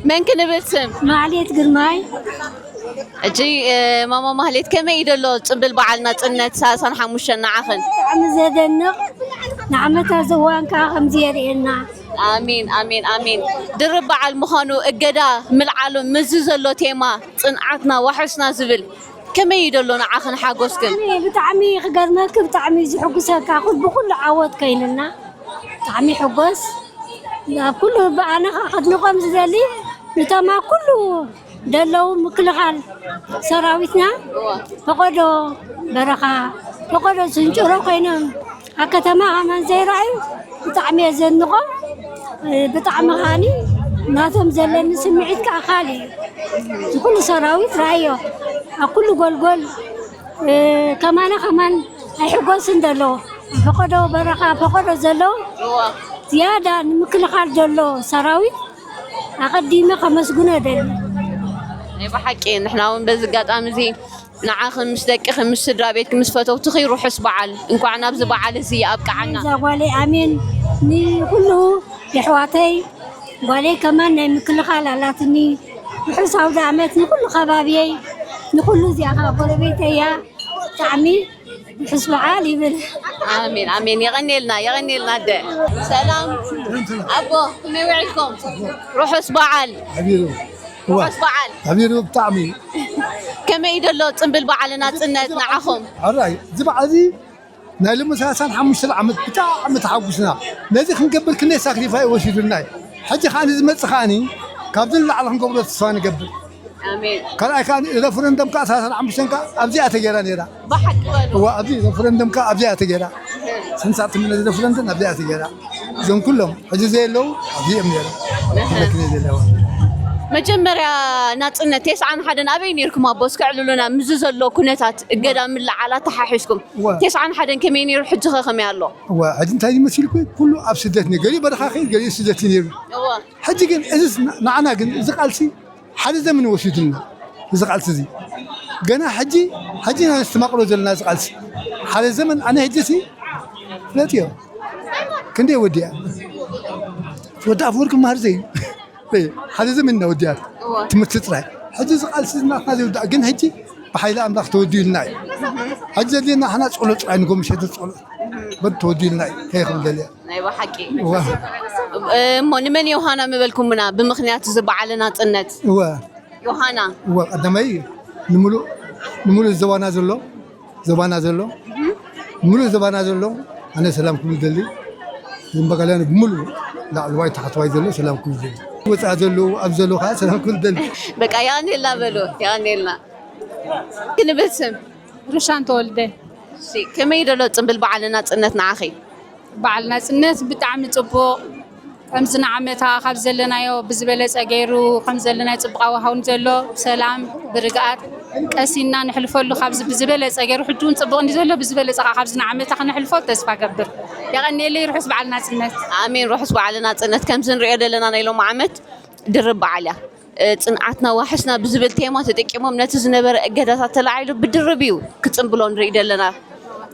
መን ክንብል ስም? ማዕሌት ግርማይ። እጂ ማማ ማህሌት ከመይ እዩ ደሎ ፅምብል በዓል ናፅነት ሰላሳን ሓሙሽተን ንዓኽን? ብጣዕሚ ዘደንቕ ንዓመታ ዘዋን ከዓ ከምዚ የርእየና። ኣሜን ኣሜን ኣሜን። ድርብ በዓል ምዃኑ እገዳ ምልዓሉ ምስዚ ዘሎ ቴማ ፅንዓትና ዋሕስና ዝብል ከመይ እዩ ደሎ ንዓኽን ሓጎስክን? ብጣዕሚ ክገርመኪ ብጣዕሚ እዩ ዝሕጉሰካ ኩል ብኩሉ ዓወት ከይንልና ብጣዕሚ ሕጎስ ኣብ ኩሉ ብኣነ ከዓ ከድንቆም ዝደሊ ንተማ ኩሉ ደለዉ ምክልኻል ሰራዊትና ፈቐዶ በረኻ ፈቐዶ ስንጭሮ ኮይኖም ኣብ ከተማ ከማን ዘይረኣዩ ብጣዕሚ እየ ዘድንቖም። ብጣዕሚ ከዓኒ ናቶም ዘለኒ ስምዒት ከዓ ካልእ እዩ። እዚ ኩሉ ሰራዊት ረኣዮ ኣብ ኩሉ ጎልጎል ከማና ከማን ኣይሕጎስን ዘሎ ፈቐዶ በረኻ ፈቐዶ ዘሎ ዝያዳ ንምክልኻል ዘሎ ሰራዊት ኣቐዲመ ከመስግኖ እደሊ። ናይ ብሓቂ ንሕና እውን በዚ ኣጋጣሚ እዚ ንዓኽን ምስ ደቅኽን ምስ ስድራ ቤትኪ ምስ ፈተውትኺ ርሑስ በዓል እንኳዕ ናብዚ በዓል እዚ ኣብቅዓና። እዛ ጓለይ ኣሜን ንኩሉ የሕዋተይ ጓለይ ከማን ናይ ምክልኻል ኣላትኒ ርሑስ ኣውደ ኣመት ንኩሉ ከባብየይ ንኩሉ እዚኣ ከዓ ጎረቤተይ እያ ብጣዕሚ ርሑስ በዓል ይብል። ኣሜን ኣሜን የቐኔልና የቐኔልና ኣደ ሰላም ኣቦ ከመይ ውዒልኩም ርሑስ በዓል። ርሑስ በዓል። ኣቢሩ ብጣዕሚ። ከመይ ደሎ ጽምብል በዓል ናጽነት ንዓኹም? ኣራይ፣ እዚ በዓል እዚ ናይ ሎሚ ሰላሳን ሓሙሽተን ዓመት ብጣዕሚ ተሓጉስና። ነዚ ክንገብር ክንደይ ሳክሪፋይ ወሲዱልና እዩ። ሕጂ ከኣ ንዝመጽእ ከኣኒ ካብዚ ንላዕሊ ክንገብሮ ተስፋ ንገብር። ኣሜን። ካልኣይ ከኣ ረፈረንደም ከኣ ሰላሳን ሓሙሽተን ከኣ ኣብዚኣ ተገይራ ነይራ። ብሓቂ በሉ። እዋ፣ ኣብዚ ረፈረንደም ከኣ ኣብዚኣ ተገይራ። ስንሳት ምን ረፈረንደም ኣብዚኣ ተገይራ። እዞም ኩሎም ሕጂ ዘየለዉ ኣብዚኦም ነይሮም። መኪና ዘለዋ። መጀመርያ ናጽነት ተስዓን ሓደን ኣበይ ነይርኩም ኣቦ? እስከ ዕልሉና፣ ምስዚ ዘሎ ኩነታት እገዳ ምልዓል ኣተሓሒዝኩም። እዋ። ተስዓን ሓደን ከመይ ነይሩ? ሕጂ ኸ ከመይ ኣሎ? እዋ፣ ሕጂ እንታይ ይመስልኩ? ኩሉ ኣብ ስደት ነይሩ። ገሊኡ በረኻ ከይድ፣ ገሊኡ ስደት እዩ ነይሩ። እዋ። ሕጂ ግን እዚ ስ-፣ ንዓና ግን እዚ ቃልሲ ሓደ ዘመን ወሲዱና እዚ ቃልሲ እዚ። ገና ሕጂ፣ ሕጂ ኢና ነስተማቕሎ ዘለና እዚ ቃልሲ። ሓደ ዘመን ኣነ ሕጂ ሲ ፍለጥዮ። ክንደይ ወዲኣ? ወዲ ኣፈወርቂ መሃሪ ዘይ-፣ ሓደ ዘመን ኢና ወዲኣ። እዋ። ትምህርቲ ጥራይ። ሕጂ እዚ ቃልሲ ናትና ዘይውዳእ፣ ግን ሕጂ ብሓይሊ ኣምላኽ ተወዲኡልና እዩ። ሕጂ ዘድልየና ንሕና ጸሎት ጥራይ፣ ንጎ ምሸት ጸሎት። በቃ ተወዲኡልና እዩ። ከይኽብል ደልየ። ናይ ብሓቂ። እዋ። እሞ ንመን ዮሃና ምበልኩምና ብምኽንያት እዚ በዓል ናጽነት? እዋ። ዮሃና። እዋ፣ ቀዳማይ እዩ። ንምሉእ፣ ንምሉእ ዘባና ዘሎ፣ ዘባና ዘሎ፣ ምሉእ ዘባና ዘሎ፣ ኣነ ሰላም ክብል ደሊ። ዝምበቀለን ብምሉእ ላዕለዋይ ታሕተዋይ ዘሎ ሰላም ክብል ደሊ። ወፃእ ዘሎ፣ ኣብ ዘሎ ከዓ ሰላም ክብል ደሊ። በቃ ያኔላ በሉ፣ ያኔላ። ክንብል ስም? ሩሻን ተወልደ። እሺ፣ ከመይ ደሎ ጽምብል በዓል ናጽነት ንዓኺ? በዓል ናጽነት ብጣዕሚ ጽቡቕ፣ ከምዚ ንዓመታ ካብ ዘለናዮ ብዝበለጸ ገይሩ፣ ከም ዘለናዮ ጽቡቕ ሃዋህውን ዘሎ፣ ብሰላም ብርግኣት ቀሲንና ንሕልፈሉ፣ ካብዚ ብዝበለጸ ገይሩ፣ ሕጂ እውን ጽቡቕ እንዲ ዘሎ፣ ብዝበለጸ ከኣ ካብዚ ንዓመታ ክነሕልፎ ተስፋ ገብር። የቐንየለይ፣ ርሑስ በዓል ናጽነት። ኣሜን። ርሑስ በዓል ናጽነት። ከምዚ ንሪኦ ዘለና ናይ ሎሚ ዓመት ድርብ በዓል እያ። እ፣ ጽንዓትና ዋሕስና ብዝብል ቴማ ተጠቂሞም ነቲ ዝነበረ እገዳታት ተላዒሉ ብድርብ እዩ ክጽንብሎ ንርኢ ዘለና።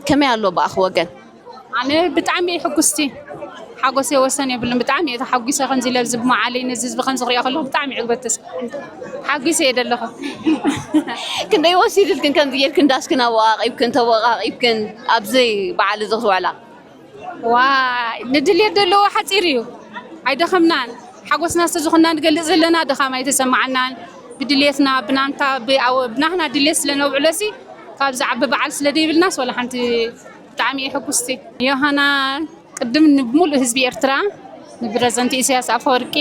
ከመይ ኣሎ ብኣኺ ወገን? ኣነ ብጣዕሚ እየ ሕጉስቲ። ሓጎሰይ ወሰን የብሉን። ብጣዕሚ እየ ተሓጒሰ። ከምዚ ኢለ ኣብዚ ብመዓለይ ነዚ ህዝቢ ከምዚ ክሪኦ ከለኹ ብጣዕሚ እየ ዕግበት ተስ-፣ ሓጒሰ እየ ዘለኹ። ክንደይ ወሲድልክን ከምዚ ጌርክን ዳስክን ኣወቓቒብክን ተወቓቒብክን ኣብዚ በዓል እዚ ክትውዕላ? ዋ፣ ንድልየት ዘለዎ ሓፂር እዩ። ኣይደኸምናን። ሓጎስና ዝተዝኾንና ንገልፅ ዘለና ድኻም ኣይተሰማዓናን። ብድልየትና፣ ብናንታ፣ ብኣወ-፣ ብናህና ድልየት ስለ ነውዕሎሲ፣ ካብ ዝዓቢ በዓል ስለ ደይብልናስ፣ ወላ ሓንቲ ብጣዕሚ እየ ሕጉስቲ። ዮሃና፣ ቅድም ንብሙሉእ ህዝቢ ኤርትራ፣ ንፕረዚደንት ኢሳያስ ኣፈወርቂ፣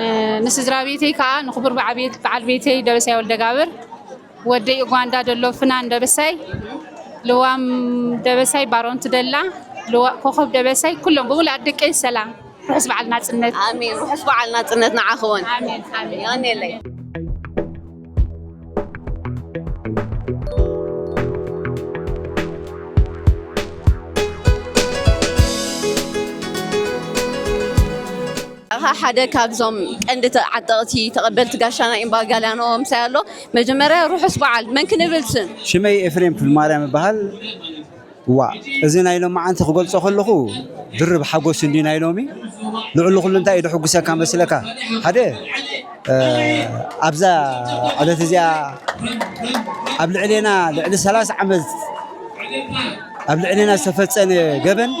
እ፣ ንስድራ ቤተይ ከዓ፣ ንክቡር በዓ ቤት-፣ በዓል ቤተይ ደበሳይ ወልደጋብር፣ ወደይ ኡጋንዳ ዘሎ ፍናን ደበሳይ፣ ልዋም ደበሳይ፣ ባሮንት ደላ፣ ልዋ-፣ ኮኸብ ደበሳይ፣ ኩሎም ብሙሉኣት ደቀይ ሰላም። ርሑስ በዓል ናጽነት። ኣሜን። ርሑስ በዓል ናጽነት ንዓኺ እውን። ኣሜን፣ ኣሜን። የቐንየለይ። ኣኻ ሓደ ካብዞም ቀንዲ ተዓጠቕቲ ተቐበልቲ ጋሻና ኢምባጋልያኖ ምሳይ ኣሎ። መጀመርያ ርሑስ በዓል። መን ክንብል ስም? ሽመይ ኤፍሬም ክፍልማርያም እበሃል። እዋ፣ እዚ ናይ ሎማዓንቲ ክገልጾ ከለኹ ድርብ ሓጎስ እንድዩ ናይ ሎሚ። ልዕሊ ኩሉ እንታይ እዩ ደሕጉሰካ መስለካ? ሓደ፣ እ፣ ኣብዛ ዕለት እዚኣ ኣብ ልዕሌና ልዕሊ ሰላሳ ዓመት ኣብ ልዕሌና ዝተፈጸመ ገበን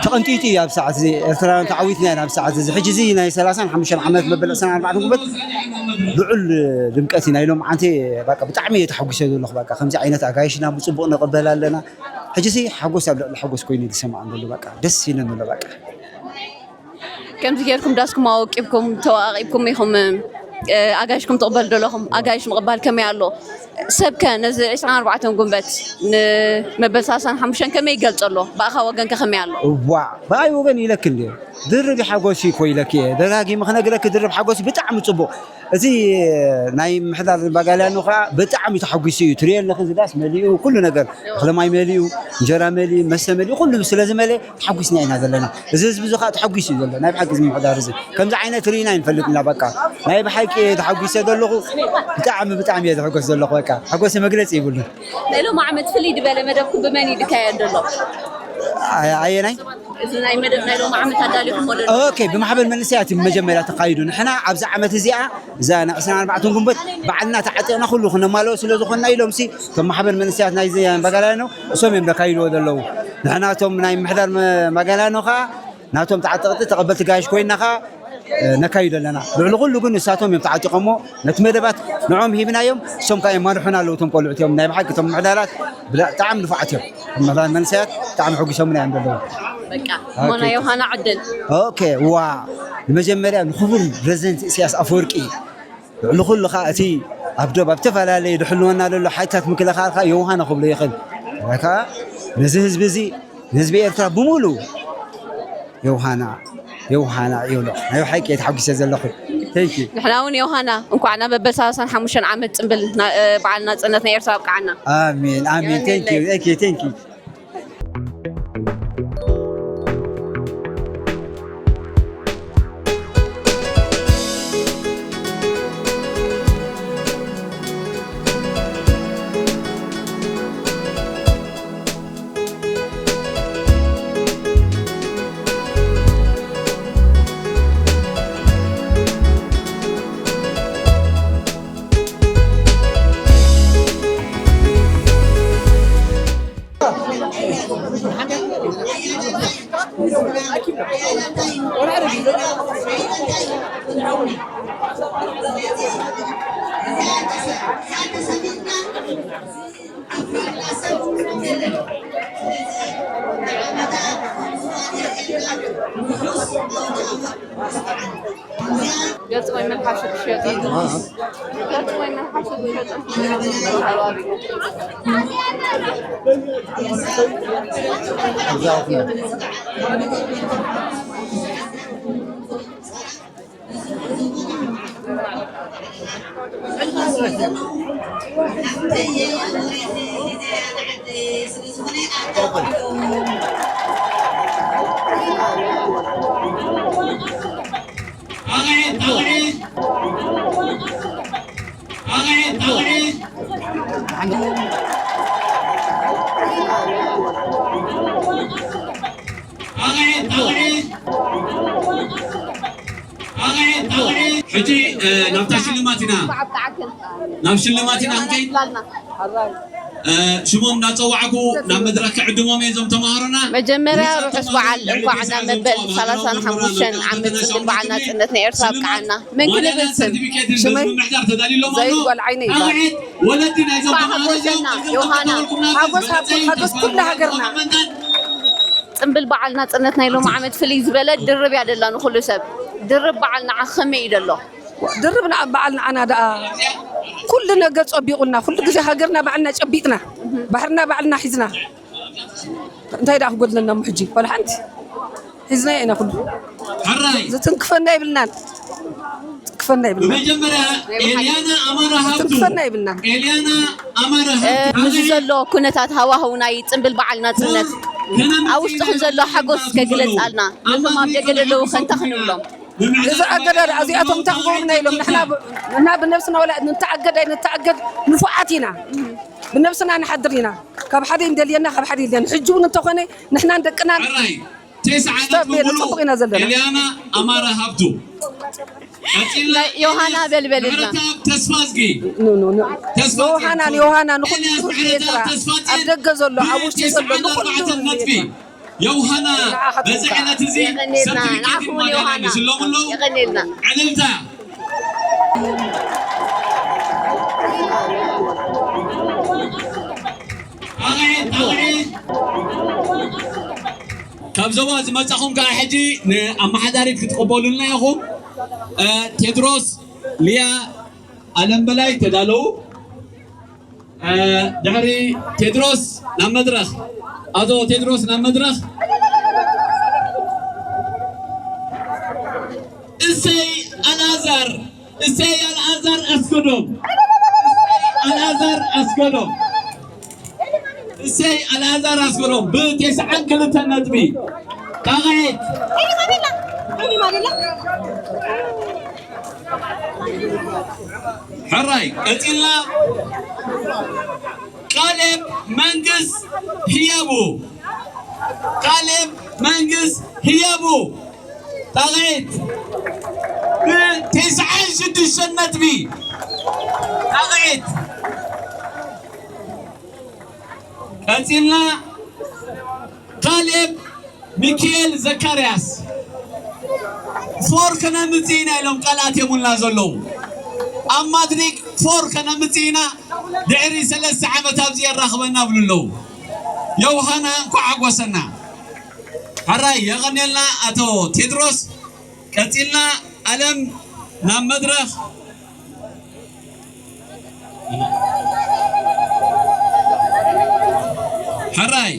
ተቐንጢጡ እዩ። ኣብ ሰዓት እዚ ኤርትራውያን ተዓዊትና ኢና። ኣብ ሰዓት እዚ፣ ሕጂ እዚ ናይ ሰላሳን ሓሙሽተን ዓመት መበል ዕስራን ኣርባዕተን ጉንበት ልዑል ድምቀት እዩ። ናይ ሎምዓንቲ በቃ ብጣዕሚ እየ ተሓጒሰ ዘለኹ። በቃ ከምዚ ዓይነት ኣጋይሽና ብጽቡቕ ንቕበል ኣለና። ሕጂ እዚ ሓጎስ ኣብ ልዕሊ ሓጎስ ኮይኑ እዩ ዝሰማዕን ዘሎ። በቃ ደስ ኢሉኒ ኣሎ በቃ። ከምዚ ጌርኩም ዳስኩም ኣወቂብኩም ተወቃቂብኩም ኢኹም፣ እ፣ ኣጋይሽኩም ትቕበሉ ዘለኹም። ኣጋይሽ ምቕባል ከመይ ኣሎ? ሰብከ ነዚ ዕስራን ኣርባዕተን ጉንበት ንመበል ሰላሳን ሓሙሽተን ከመይ ይገልጾ ኣሎ? ብኣኻ ወገንከ ከመይ ኣሎ? እዋእ፣ ብኣይ ወገን ኢለኪ እንድየ። ድርብ ሓጎስ እኮ ኢለኪ እየ። ደጋጊመ ክነግረኪ ድርብ ሓጎስ ብጣዕሚ ጽቡቕ። እቲ ናይ ምሕዳር ባጋልያኖ ኸዓ ብጣዕሚ ተሓጒሱ እዩ። ትሪኦ ኣለኺ፣ እዚ ዳስ መሊኡ፣ ኩሉ ነገር፣ እኽሊ ማይ መሊኡ፣ እንጀራ መሊኡ፣ መስተ መሊኡ፣ ኩሉ ስለ ዝመለአ ተሓጒስና ኢና ዘለና። እዚ ህዝቢ እዚ ኸዓ ተሓጒሱ እዩ ዘሎ። ናይ ብሓቂ እዚ ምምሕዳር እዚ ከምዚ ዓይነት ርኢና ኣይንፈልጥን ኢና። በቃ ናይ ብሓቂ ተሓጒሰ ዘለኹ። ብጣዕሚ፣ ብጣዕሚ እየ ዝሕጎስ ዘለኹ። በቃ ሓጎሰ መግለጺ የብሉን። ናይ ሎሚ ዓመት ፍልይ ዝበለ መደብኩም ብመን እዩ ዝካየድ ዘሎ? ኣየ-፣ ኣየናይ? እዚ ናይ መደብ ናይ ሎሚ ዓመት ኣዳሊኹሞ ዘለኹም? ኦኬ፣ ብማሕበር መንእሰያት እዩ መጀመርያ ተኻይዱ። ንሕና ኣብዚ ዓመት እዚኣ፣ እዛ ናይ ዕስራን ኣርባዕተን ጉንበት በዓልና ተዓጢቕና ኩሉ ክነማልኦ ስለ ዝኾንና ኢሎምሲ፣ እቶም ማሕበር መንእሰያት ናይዚ ባጋላኖ እሶም እዮም ዘካይድዎ ዘለዉ። ንሕና እቶም ናይ ምሕዳር መ-፣ ማጋላኖ ኸዓ ናቶም ተዓጠቕቲ ተቐበልቲ ጋይሽ ኮይና ኸዓ ነካይዶ ኣለና። ልዕሊ ኩሉ ግን ንሳቶም እዮም ተዓጢቖሞ፣ ነቲ መደባት ንዖም ሂብናዮም፣ እሶም ከኣ የማርሑና ኣለዉ። እቶም ቆልዑት እዮም ናይ ብሓቂ እቶም ምዕዳላት ብጣዕሚ ንፉዓት እዮም። እቶም ምዕዳላት መንእሰያት ብጣዕሚ ሕጒሶምና እዮም ዘለዉ። በቃ እሞ ናይ ዮሃና ዕድል። ኦኬ፣ ዋ፣ ንመጀመርያ ንክቡር ፕረዚደንት ኢሳያስ ኣፈወርቂ፣ ልዕሊ ኩሉ ኸኣ እቲ ኣብ ዶብ ኣብ ዝተፈላለዩ ድሕልወና ዘሎ ሓይልታት ምክልኻል ኸኣ ዮሃና ክብሎ ይኽእል። ከኣ ነዚ ህዝቢ እዚ ንህዝቢ ኤርትራ ብምሉኡ ዮሃና፣ ዮሃና ይብሎ። ናይ ብሓቂ እየ ተሓጒሰ ዘለኹ። Thank you። ንሕና እውን ዮሃና እንኳዕ ናብ መበል ሰላሳን ሓሙሽተን ዓመት ጽምብል ና-፣ እ፣ በዓል ናጽነት ናይ ኤርትራ ኣብቅዓና። ኣሜን፣ ኣሜን። Thank you። Thank you፣ thank you። ገጽ ወይ መልሓሱ ትሸጡ? ገጽ ወይ መልሓሱ ትሸጡ? ሕጂ፣ እ፣ ናብታ ሽልማት ኢና፣ ናብ ሽልማት ኢና ክንከይድ። እ፣ ሽሞም እናጸዋዕኩ ናብ መድረኽ ክዕድሞም እየ እዞም ተማሃሮና። መጀመርያ ርሑስ በዓል እንኳዕ ናብ መበል ሰላሳን ሓሙሽተን ዓመት ጽምብል በዓል ናጽነት ናይ ኤርትራ ኣብቅዓና። መን ክንብል ስም? ሽመይ ዘይጓል ዓይነ ይባል። ወለዲ ናይዞም ተማሃሮ እዚኦም ዮሃና። ሓጎስ ሃብኩም፣ ሓጎስ ኩላ ሃገርና። ጽምብል በዓል ናጽነት ናይ ሎሚ ዓመት ፍልይ ዝበለ ድርብ እያ ደላ ንኹሉ ሰብ። ድርብ በዓል ንዓኺ ከመይ እዩ ደሎ? ድርብ ንዓ-፣ በዓል ንዓና ደኣ ኩሉ ነገር ጸቢቑና፣ ኩሉ ግዜ ሃገርና ባዕልና ጨቢጥና፣ ባሕርና ባዕልና ሒዝና። እንታይ ደኣ ክጎድለና እሞ ሕጂ? ዋላ ሓንቲ ሒዝናዮ ኢና ኩሉ። ሕራይ። ዝትንክፈና የብልናን። ዝትንክፈና የብልናን። ብመጀመርያ ኤልያና ኣማረ ሃብቱ። ዝትንክፈና የብልናን። ኤልያና ኣማረ እ፣ ሃብቱ። ምስዚ ዘሎ ኩነታት ሃዋህው ናይ ጽምብል በዓል ናጽነት ኣብ ውሽጥኹም ዘሎ ሓጎስ ከግለጻልና፣ ነቶም ኣብ ደገ ዘለዉ ከ እንታይ ክንብሎም? እዚ ኣገዳድ እዚኣቶም እንታይ ክገብሩና ኢሎም ንሕና ብ-፣ ንሕና ብነብስና ወላ ንተኣገድ ኣይንተኣገድ ንፉዓት ኢና። ብነብስና ንሓድር ኢና። ካብ ሓደ እንደልየና፣ ካብ ሓደ ይደልየና። ሕጂ እውን እንተኾነ ንሕናን ደቅናን ሕራይ። ተስዓ ስታፍ ነጥቢ ቤት ሙሉእ ጽቡቕ ኢና ዘለና። ኤልያና ኣማረ ሃብቱ። ቀጺልና ናይ ዮሃና በልበልና። ምሕረተኣብ ተስፋዝጊ። ኖ፣ ኖ፣ ኖ። ተስፋዝጊ። ዮሃና፣ ዮሃና ንኹሉ ኤልያስ ህዝቢ ምሕረተኣብ ኤርትራ፣ ተስፋዝጊ ኣብ ደገ ዘሎ፣ ኣብ ውሽጢ ዘሎ፣ ብተስዓን ንኹሉ ኣርባዕተን ህዝቢ ነጥቢ። ኤርትራ። ዮሃና ንዓኻ በዚ ትንካ። ዕለት እዚ የቐንየልና፣ ሰርቲፊኬት ንዓኹም ማዳልያ ዮሃና። ይሽለሙ ኣለዉ። የቐንየልና። ዕልልታ። ጣቕዒት፣ ጣቕዒት። ካብ ዞባ ዝመጻኹም ከኣ ሕጂ ንኣመሓዳሪት ክትቕበሉልና ኢኹም። እ፣ ቴድሮስ፣ ሊያ፣ ኣለም በላይ ተዳለዉ። እ፣ ድሕሪ ቴድሮስ ናብ መድረኽ። ኣቶ ቴድሮስ ናብ መድረኽ። እሰይ ኣልኣዛር፣ እሰይ ኣልኣዛር ኣስገዶም፣ እሰይ ኣልኣዛር ኣስገዶም፣ እሰይ ኣልኣዛር ኣስገዶም ብተስዓን ክልተን ነጥቢ። ጣቕዒት። ሕራይ፣ ቀጺልና። ካሌብ መንግስ ህያቡ፣ ካሌብ መንግስ ህያቡ። ጣቕዒት ብተስዓን ሽዱሽተን ነጥቢ። ጣቕዒት። ቀጺልና። ካሌብ ሚካኤል ዘካርያስ፣ ፎር ከነምጽእ ኢና ኢሎም ቃል ኣትየሙልና ዘለዉ። ኣብ ማትሪክ ፎር ከነምጽእ ኢና፣ ድሕሪ ሰለስተ ዓመት ኣብዚ የራኽበና ብሉ ኣለዉ። ዮውሃና እንኳዕ ሓጎሰና። ሕራይ የቐንየልና ኣቶ ቴድሮስ። ቀጺልና ኣለም ናብ መድረኽ። ሕራይ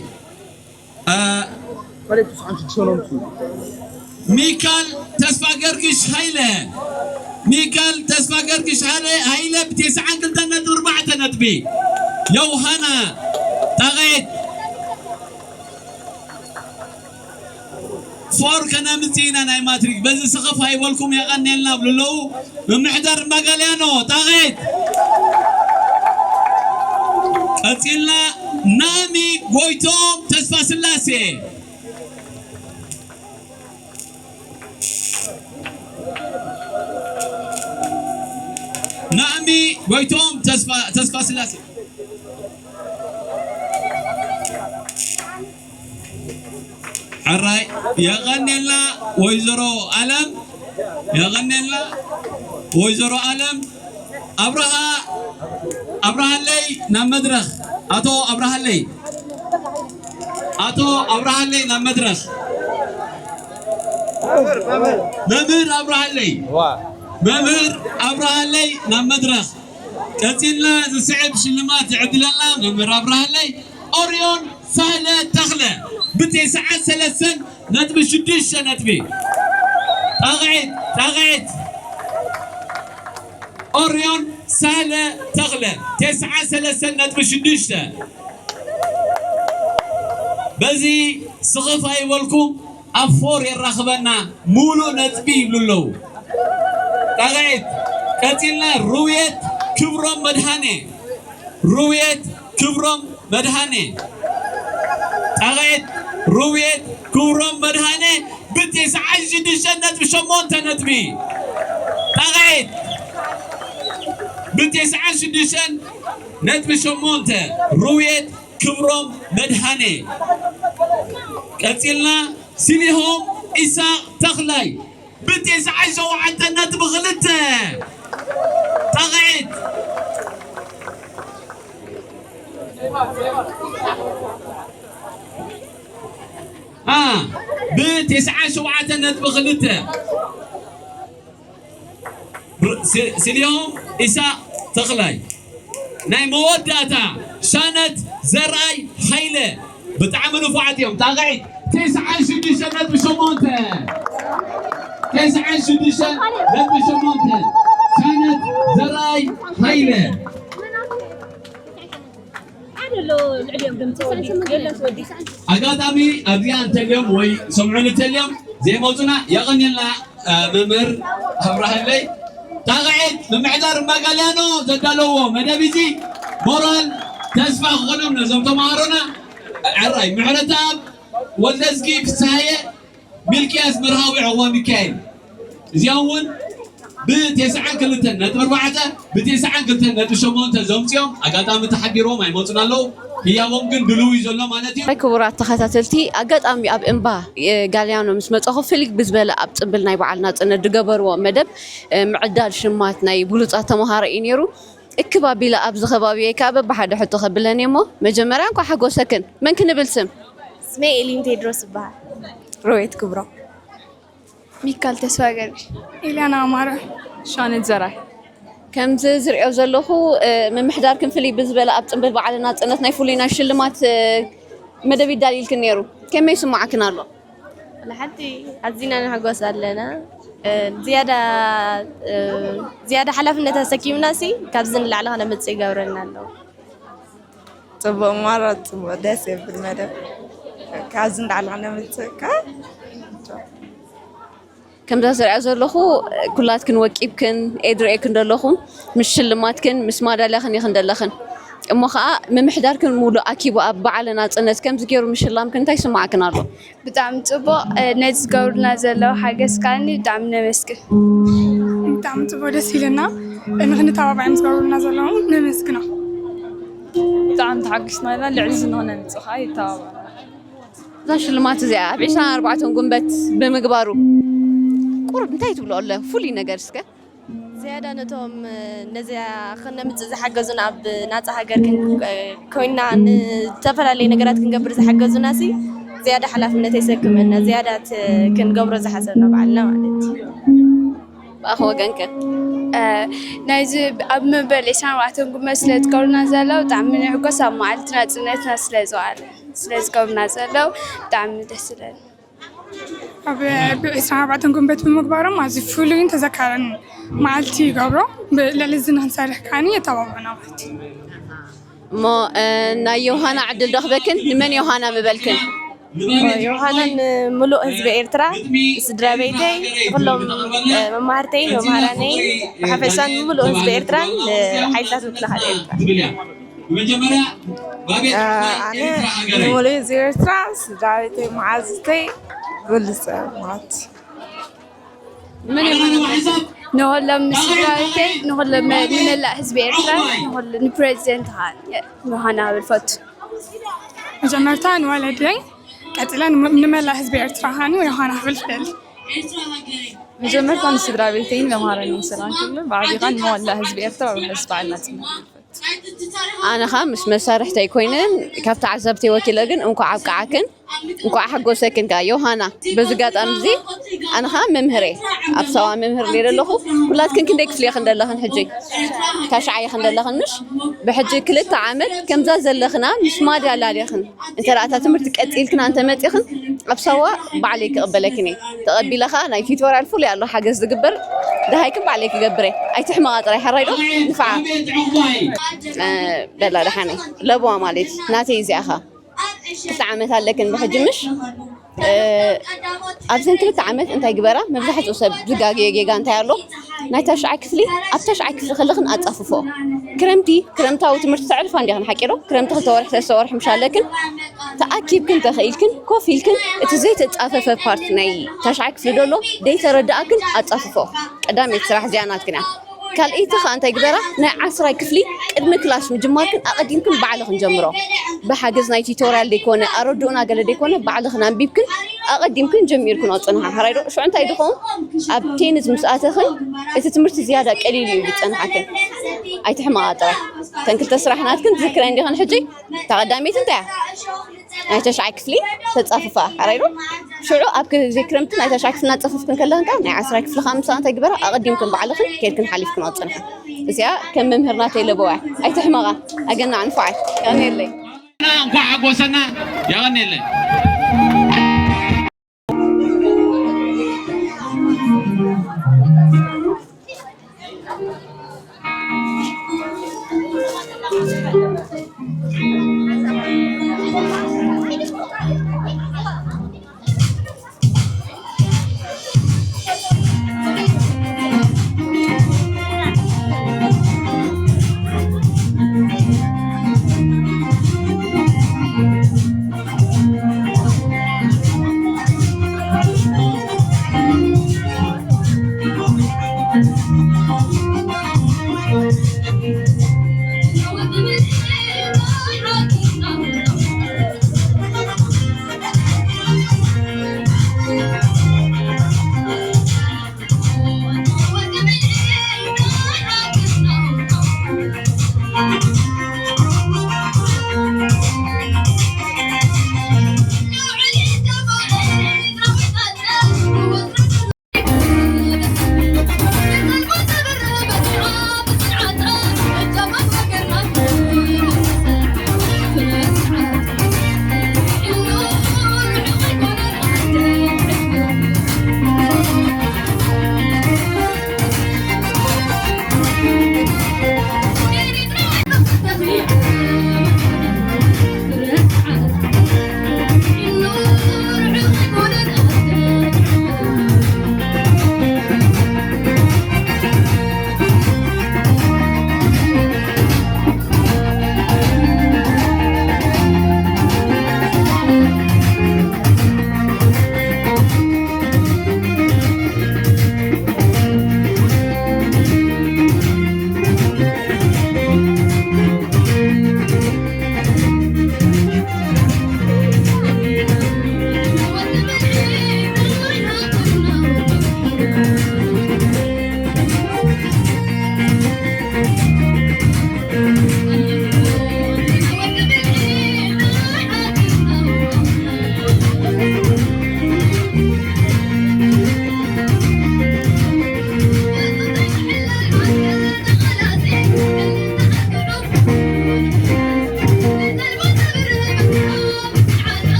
ሚካል ተስፋ ገርግሽ ሃይለ፣ ሚካል ተስፋ ገርግሽ ሃይለ ሃይለ ብተስዓን ክልተን ነጥቢ ኣርባዕተ ነጥቢ። ዮውሃና ጣቕዒት ፎር ከነምጽእ ኢና ናይ ማትሪክ። በዚ ስኽፍ ኣይበልኩም የቐንየልና ብሉ ኣለዉ። ምምሕዳር ማጋልያኖ ጣቕዒት። ቀጺልና ናሚ ጎይቶም ተስፋ ስላሴ። ናሚ ጎይቶም ተስፋ፣ ተስፋ ስላሴ። ሕራይ የቐንየልና ወይዘሮ ኣለም፣ የቐንየልና ወይዘሮ ኣለም። ኣብርሃ፣ ኣብርሃለይ ናብ መድረኽ። ኣቶ ኣብርሃለይ፣ ኣቶ ኣብርሃለይ ናብ መድረኽ። መምህር ኣብርሃለይ፣ መምህር ኣብርሃለይ ናብ መድረኽ። ቀጺልና ዝስዕብ ሽልማት ይዕድለና መምህር ኣብርሃለይ። ኦርዮን ሳህለ ተኽለ ብተስዓን ሰለስተን ነጥቢ ሽዱሽተ ነጥቢ። ጣቕዒት፣ ጣቕዒት። ኦርዮን ሳህለ ተኽለ ተስዓን ሰለስተን ነጥቢ ሽዱሽተ። በዚ ስኽፍ ኣይበልኩም፣ ኣብ ፎር የራኽበና፣ ሙሉእ ነጥቢ ይብሉ ኣለዉ። ጣቕዒት። ቀጺልና ሩብየት ክብሮም መድሃኔ፣ ሩብየት ክብሮም መድሃኔ። ጣቕዒት። ሩብየት ክብሮም መድሃኔ ብተስዓን ሽዱሽተን ነጥቢ ሸሞንተ ነጥቢ። ጣቕዒት። ብተስዓን ሽዱሽተን ነጥቢ ሸሞንተ። ሩብየት ክብሮም መድሃኔ። ቀጺልና ስሊሆም ኢሳቕ ተኽላይ ብተስዓን ሸውዓተን ነጥቢ ክልተ። ጣቕዒት። ኣ፣ ብተስዓን ሸውዓተን ነጥቢ ክልተ። ር-፣ ስ-፣ ስልዮም ኢሳቕ ተኽላይ። ናይ መወዳእታ ሻነት ዘርኣይ ሃይለ። ብጣዕሚ ንፉዓት እዮም። ጣቕዒት። ተስዓን ሽዱሽተን ነጥቢ ሸሞንተ። ተስዓን ሽዱሽተን ነጥቢ ሸሞንተ። ሻነት ዘርኣይ ሃይለ። ሓደ ኣሎ ልዕሊኦም ግን ተወዲ-፣ የለስ ወዲ። ኣጋጣሚ ኣብዚኣ እንተልዮም ወይ ሰምዑ እንተልዮም ዘይመፁና የቐንየልና፣ እ፣ መምህር ኣብርሃለይ። ጣቕዒት ምምሕዳር ማጋልያኖ ዘዳለዎ መደብ እዚ ሞራል ተስፋ ክኾኖም ነዞም ተምሃሮና። ዕራይ ምሕረተኣብ ወልደዝጊ ፍስሃየ። ሚልክያስ መርሃዊ ዕቑባ ሚካኤል። እዚኦም እውን ብተስዓን ክልተን ነጥቢ ኣርባዕተ፣ ብተስዓን ክልተን ነጥቢ ሸሞንተ ዘምፅኦም ኣጋጣሚ ተሓቢሮም ኣይመፁን ኣለዉ። ህያቦም ግን ድልው እዩ ዘሎ ማለት እዩ። ናይ ክቡራት ተኸታተልቲ፣ ኣጋጣሚ ኣብ እምባ፣ እ፣ ጋልያኖ ምስ መፀኹ ፍልይ ብዝበለ ኣብ ፅምብል ናይ በዓል ናፅነት ዝገበርዎ መደብ፣ እ፣ ምዕዳል ሽማት ናይ ብሉፃት ተምሃሮ እዩ ነይሩ። እክብ ኣቢለ ኣብዚ ከባቢ እየ ከዓ በብሓደ ሕቶ ከብለን እየ እሞ፣ መጀመርያ እንኳዕ ሓጎሰክን። መን ክንብል ስም? ስመይ ኤሊን ቴድሮስ ይበሃል። ሮቤት ክብሮም። ሚካል ተስፋ ገርጊ። ኤልያና ኣማረ። ሻነት ዘራይ። ከምዚ ዝሪኦ ዘለኹ፣ እ፣ ምምሕዳርክን ፍልይ ብዝበለ ኣብ ጽምብል በዓል ናጽነት ናይ ፍሉይ ናይ ሽልማት፣ እ፣ መደብ ይዳልይልክን ነይሩ። ከመይ ይስምዓክን ኣሎ? ወላ ሓንቲ ኣዚና ንሕጎስ ኣለና። እ፣ ዝያዳ፣ እ፣ ዝያዳ ሓላፍነት ኣሰኪምና ሲ ካብዚ ንላዕሊ ከነምጽእ ይገብረና ኣለዉ። ጽቡቕ ማራ፣ ጽቡቕ ደስ የብል መደብ። ካብዚ ንላዕሊ ከነምጽእ ከ ከምዛ ዝሪኣ ዘለኹ ኩላትክን ወቂብክን እየ ዝርእየክን ዘለኹ። ምስ ሽልማትክን ምስ ማዳልያኽን ኢኽን ዘለኽን። እሞ ኸዓ ምምሕዳርክን ሙሉእ ኣኪቡ ኣብ በዓል ናጽነት ከምዚ ገይሩ ምሽላምክን እንታይ ይስምዓክን ኣሎ? ብጣዕሚ ጽቡቕ፣ እ፣ ነዚ ዝገብሩልና ዘለዉ ሓገዝ ከዓኒ ብጣዕሚ ነመስግን። ብጣዕሚ ጽቡቕ፣ ደስ ኢሉና። ንኽንተባባዕ ምስ ገብሩልና ዘለዉ እውን ነመስግኖም። ብጣዕሚ ተሓጒስና ኢና። ልዕሊ እዚ ንኽነምጽእ ኸዓ ይተባባዕ። እዛ ሽልማት እዚኣ ኣብ ዕስራን ኣርባዕተን ጉንበት ብምግባሩ ቁሩብ እንታይ ትብሎ ኣሎ ፍሉይ ነገር እስከ? ዝያዳ ነቶም ነዚኣ ክነምጽእ ዝሓገዙና፣ ኣብ ናጻ ሃገር ኮይንና ንዝተፈላለየ ነገራት ክንገብር ዝሓገዙና ሲ ዝያዳ ሓላፍነት የሰክመና፣ ዝያዳ ክንገብሮ ዝሓሰብና ባዕልና ማለት እዩ። ብኣኸ ወገንከ? ናይዚ ኣብ መበል ዕስራን ኣርባዕተን ጉመ ስለ ዝገብሩና ዘለዉ ብጣዕሚ ንሕጎስ፣ ኣብ መዓልቲ ናጽነትና ስለ ዝዋለ ስለ ዝገብሩና ዘለዉ ብጣዕሚ ደስ ይብለኒ። ኣብ ዕስራን ኣርባዕተን ጉንበት ብምግባሮም ኣዝዩ ፍሉይን ተዘካርን መዓልቲ ይገብሮ። ልዕሊ እዚ ንክንሰርሕ ከዓኒ የተባብዑና ማለት እዩ። እሞ ናይ ዮሃና ዕድል ዶ ክበክን? ንመን ዮሃና ምበልክን? ዮሃና ንምሉእ ህዝቢ ኤርትራ፣ ስድራ ቤተይ፣ ንኩሎም መማህርተይን መማህራነይን ብሓፈሻን ንምሉእ ህዝቢ ኤርትራን ንሓይልታት ምክልኻል ኤርትራ። ኣነ ንሙሉእ ህዝቢ ኤርትራ፣ ስድራ ቤተይ፣ መዓዝተይ፣ ብልፀ ማለት ንኹሎም ንስድራቤተይ ንኹሎም ንመላእ ህዝቢ ኤርትራ ንኹሉ ንፕሬዚደንት ኻን ዮሃና ብል ፈቱ። መጀመርታ ንወለደይ ቀፂለ ንመላእ ህዝቢ ኤርትራ ኻን ዮሃና ብል ፍደል። መጀመርታ ንስድራ ቤተይን መምሃረኒ ሰላም ክብል ብዓቢኻ ንመላእ ህዝቢ ኤርትራ ኣብ ሕዚ በዓል ናጽነት። ኣነ ኸኣ ምስ መሳርሕተይ ኮይነ ካብ ተዓዘብቲ ወኪለ ግን እንኳዕ ኣብቅዓክን እንኳዕ ሓጎሰክን ከኣ ዮሃና። በዚ ኣጋጣሚ እዚ ኣነ ኸኣ መምህር እየ፣ ኣብ ሳዋ መምህር እየ ዘለኹ። ኩላትክን ክንደይ ክፍሊ ኢኽን ዘለኽን ሕጂ? ታሽዓይ ኢኽን ዘለኽን ምሽ? ብሕጂ ክልተ ዓመት ከምዛ ዘለኽና ምስ ማድያ ላሊኽን እንተ ደኣ እታ ትምህርቲ ቀጺልክና እንተ መጺኽን ኣብ ሳዋ ባዕለይ ክቕበለክን እየ። ተቐቢለ ኸኣ ናይ ቲቶርያል ፍሉይ ኣሎ ሓገዝ ዝግበር ደሃይክን ባዕለይ ክገብር እየ። ኣይትሕመቓ ጥራይ ሕራይ ዶ? ንፍዓ። በላ ደሓነይ ለብዋ ማለት እዩ ናተይ እዚኣ ኸ ክልተ ዓመት ኣለክን ብሕጂ ምሽ ኣብዘን ክልተ ዓመት እንታይ ግበራ መብዛሕትኡ ሰብ ዝጋገዮ ጌጋ እንታይ ኣሎ ናይ ታሽዓይ ክፍሊ ኣብ ታሽዓይ ክፍሊ ከለኽን ኣጻፍፎ ክረምቲ ክረምታዊ ትምህርቲ ተዕርፋ እንዲኽን ሓቂ ዶ ክረምቲ ክልተ ወርሒ ሰለስተ ወርሒ ምሽ ኣለክን ተኣኪብክን ተኽኢልክን ኮፍ ኢልክን እቲ ዘይተጻፈፈ ፓርት ናይ ታሽዓይ ክፍሊ ደሎ ደይተረዳኣክን ኣጻፍፎ ቀዳመይቲ ስራሕ እዚኣ ናትክን እያ ካልኣይቲ ኸኣ እንታይ ግበራ ናይ ዓስራይ ክፍሊ ቅድሚ ክላስ ምጅማርክን ኣቐዲምክን ባዕልኽን ጀምሮ ብሓገዝ ናይ ቲቶርያል ደይኮነ ኣረድኡና ገለ ደይኮነ ባዕልኽን ኣንቢብክን ኣቐዲምክን ጀሚርክንኦ ጽንሓ ሕራይ ዶ ሽዑ እንታይ ድኸውን ኣብ ቴንዝ ምስ ኣተኽን እቲ ትምህርቲ ዝያዳ ቀሊል እዩ ዝጸንሓክን ኣይትሕመቓ ጥራይ ተን ክልተ ስራሕ ናትክን ትዝክረን ዲኽን ሕጂ እታ ቀዳመይቲ እንታይ እያ ናይ ተሽዓይ ክፍሊ ተጻፍፋ ሕራይ ዶ ሽዑ ኣብ ግዜ ክረምቲ ናይ ተሽዓይ ክፍሊ እናጸፈፍክን ከለኽን ከኣ ናይ ዓስራይ ክፍሊ ከኣ ምሳኣ እንታይ ግበራ ኣቐዲምክን ባዕልኽን ኬድክን ሓሊፍክንኦ ጽንሓ እዚኣ ከም መምህር ናተይ ለበዋ እያ ኣይትሕመቓ ኣገናዕ ንፉዓት የቐንየለይ እንኳዕ ሓጎሰና የቐንየለይ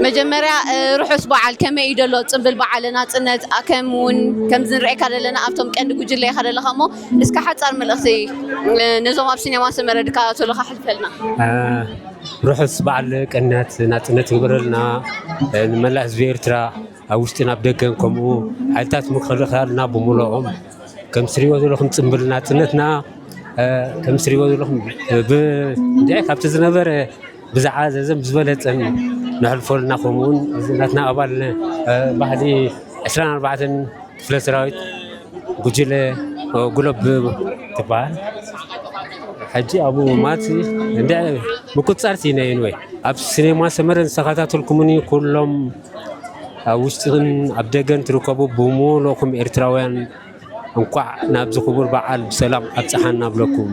መጀመርያ እ፣ ርሑስ በዓል። ከመይ እዩ ዘሎ ጽምብል በዓል ናጽነት? ከም እውን ከምዚ ንርእየካ ዘለና ኣብቶም ቀንዲ ጉጅለ ኢኻ ዘለኻ እሞ፣ እስከ ሓጻር መልእኽቲ እ፣ ነዞም ኣብ ሲኔማ ሰመረ ድካ ዘለኻ ሕልፈልና። እ፣ ርሑስ በዓል ቅነት ናጽነት ይግበረልና። እ፣ ንመላእ ህዝቢ ኤርትራ ኣብ ውሽጥን ኣብ ደገን፣ ከምኡ ሓይልታት ምክልኻልና ብምልኦም፣ ከም ትሪእዎ ዘለኹም ጽምብል ናጽነትና እ፣ ከም ትሪእዎ ዘለኹም ብ-፣ እንድዒ ካብቲ ዝነበረ ብዝዓዘዘን ብዝበለፀን ነሕልፈልና። ከምኡውን እዚ ናትና ኣባል ባህሊ ዕስራን ኣርባዕተን ክፍለ ሰራዊት ጉጅለ ጉሎብ ትበሃል። ሕጂ ኣብኡ ማለት እንደ ምቁፅፃር ሲነይን ወይ ኣብ ሲኔማ ሰመረ ዝተኸታተልኩምኒ ኩሎም ኣብ ውሽጥን ኣብ ደገን ትርከቡ ብምሉእኩም ኤርትራውያን እንኳዕ ናብዚ ክቡር በዓል ብሰላም ኣብፀሓና ብለኩም።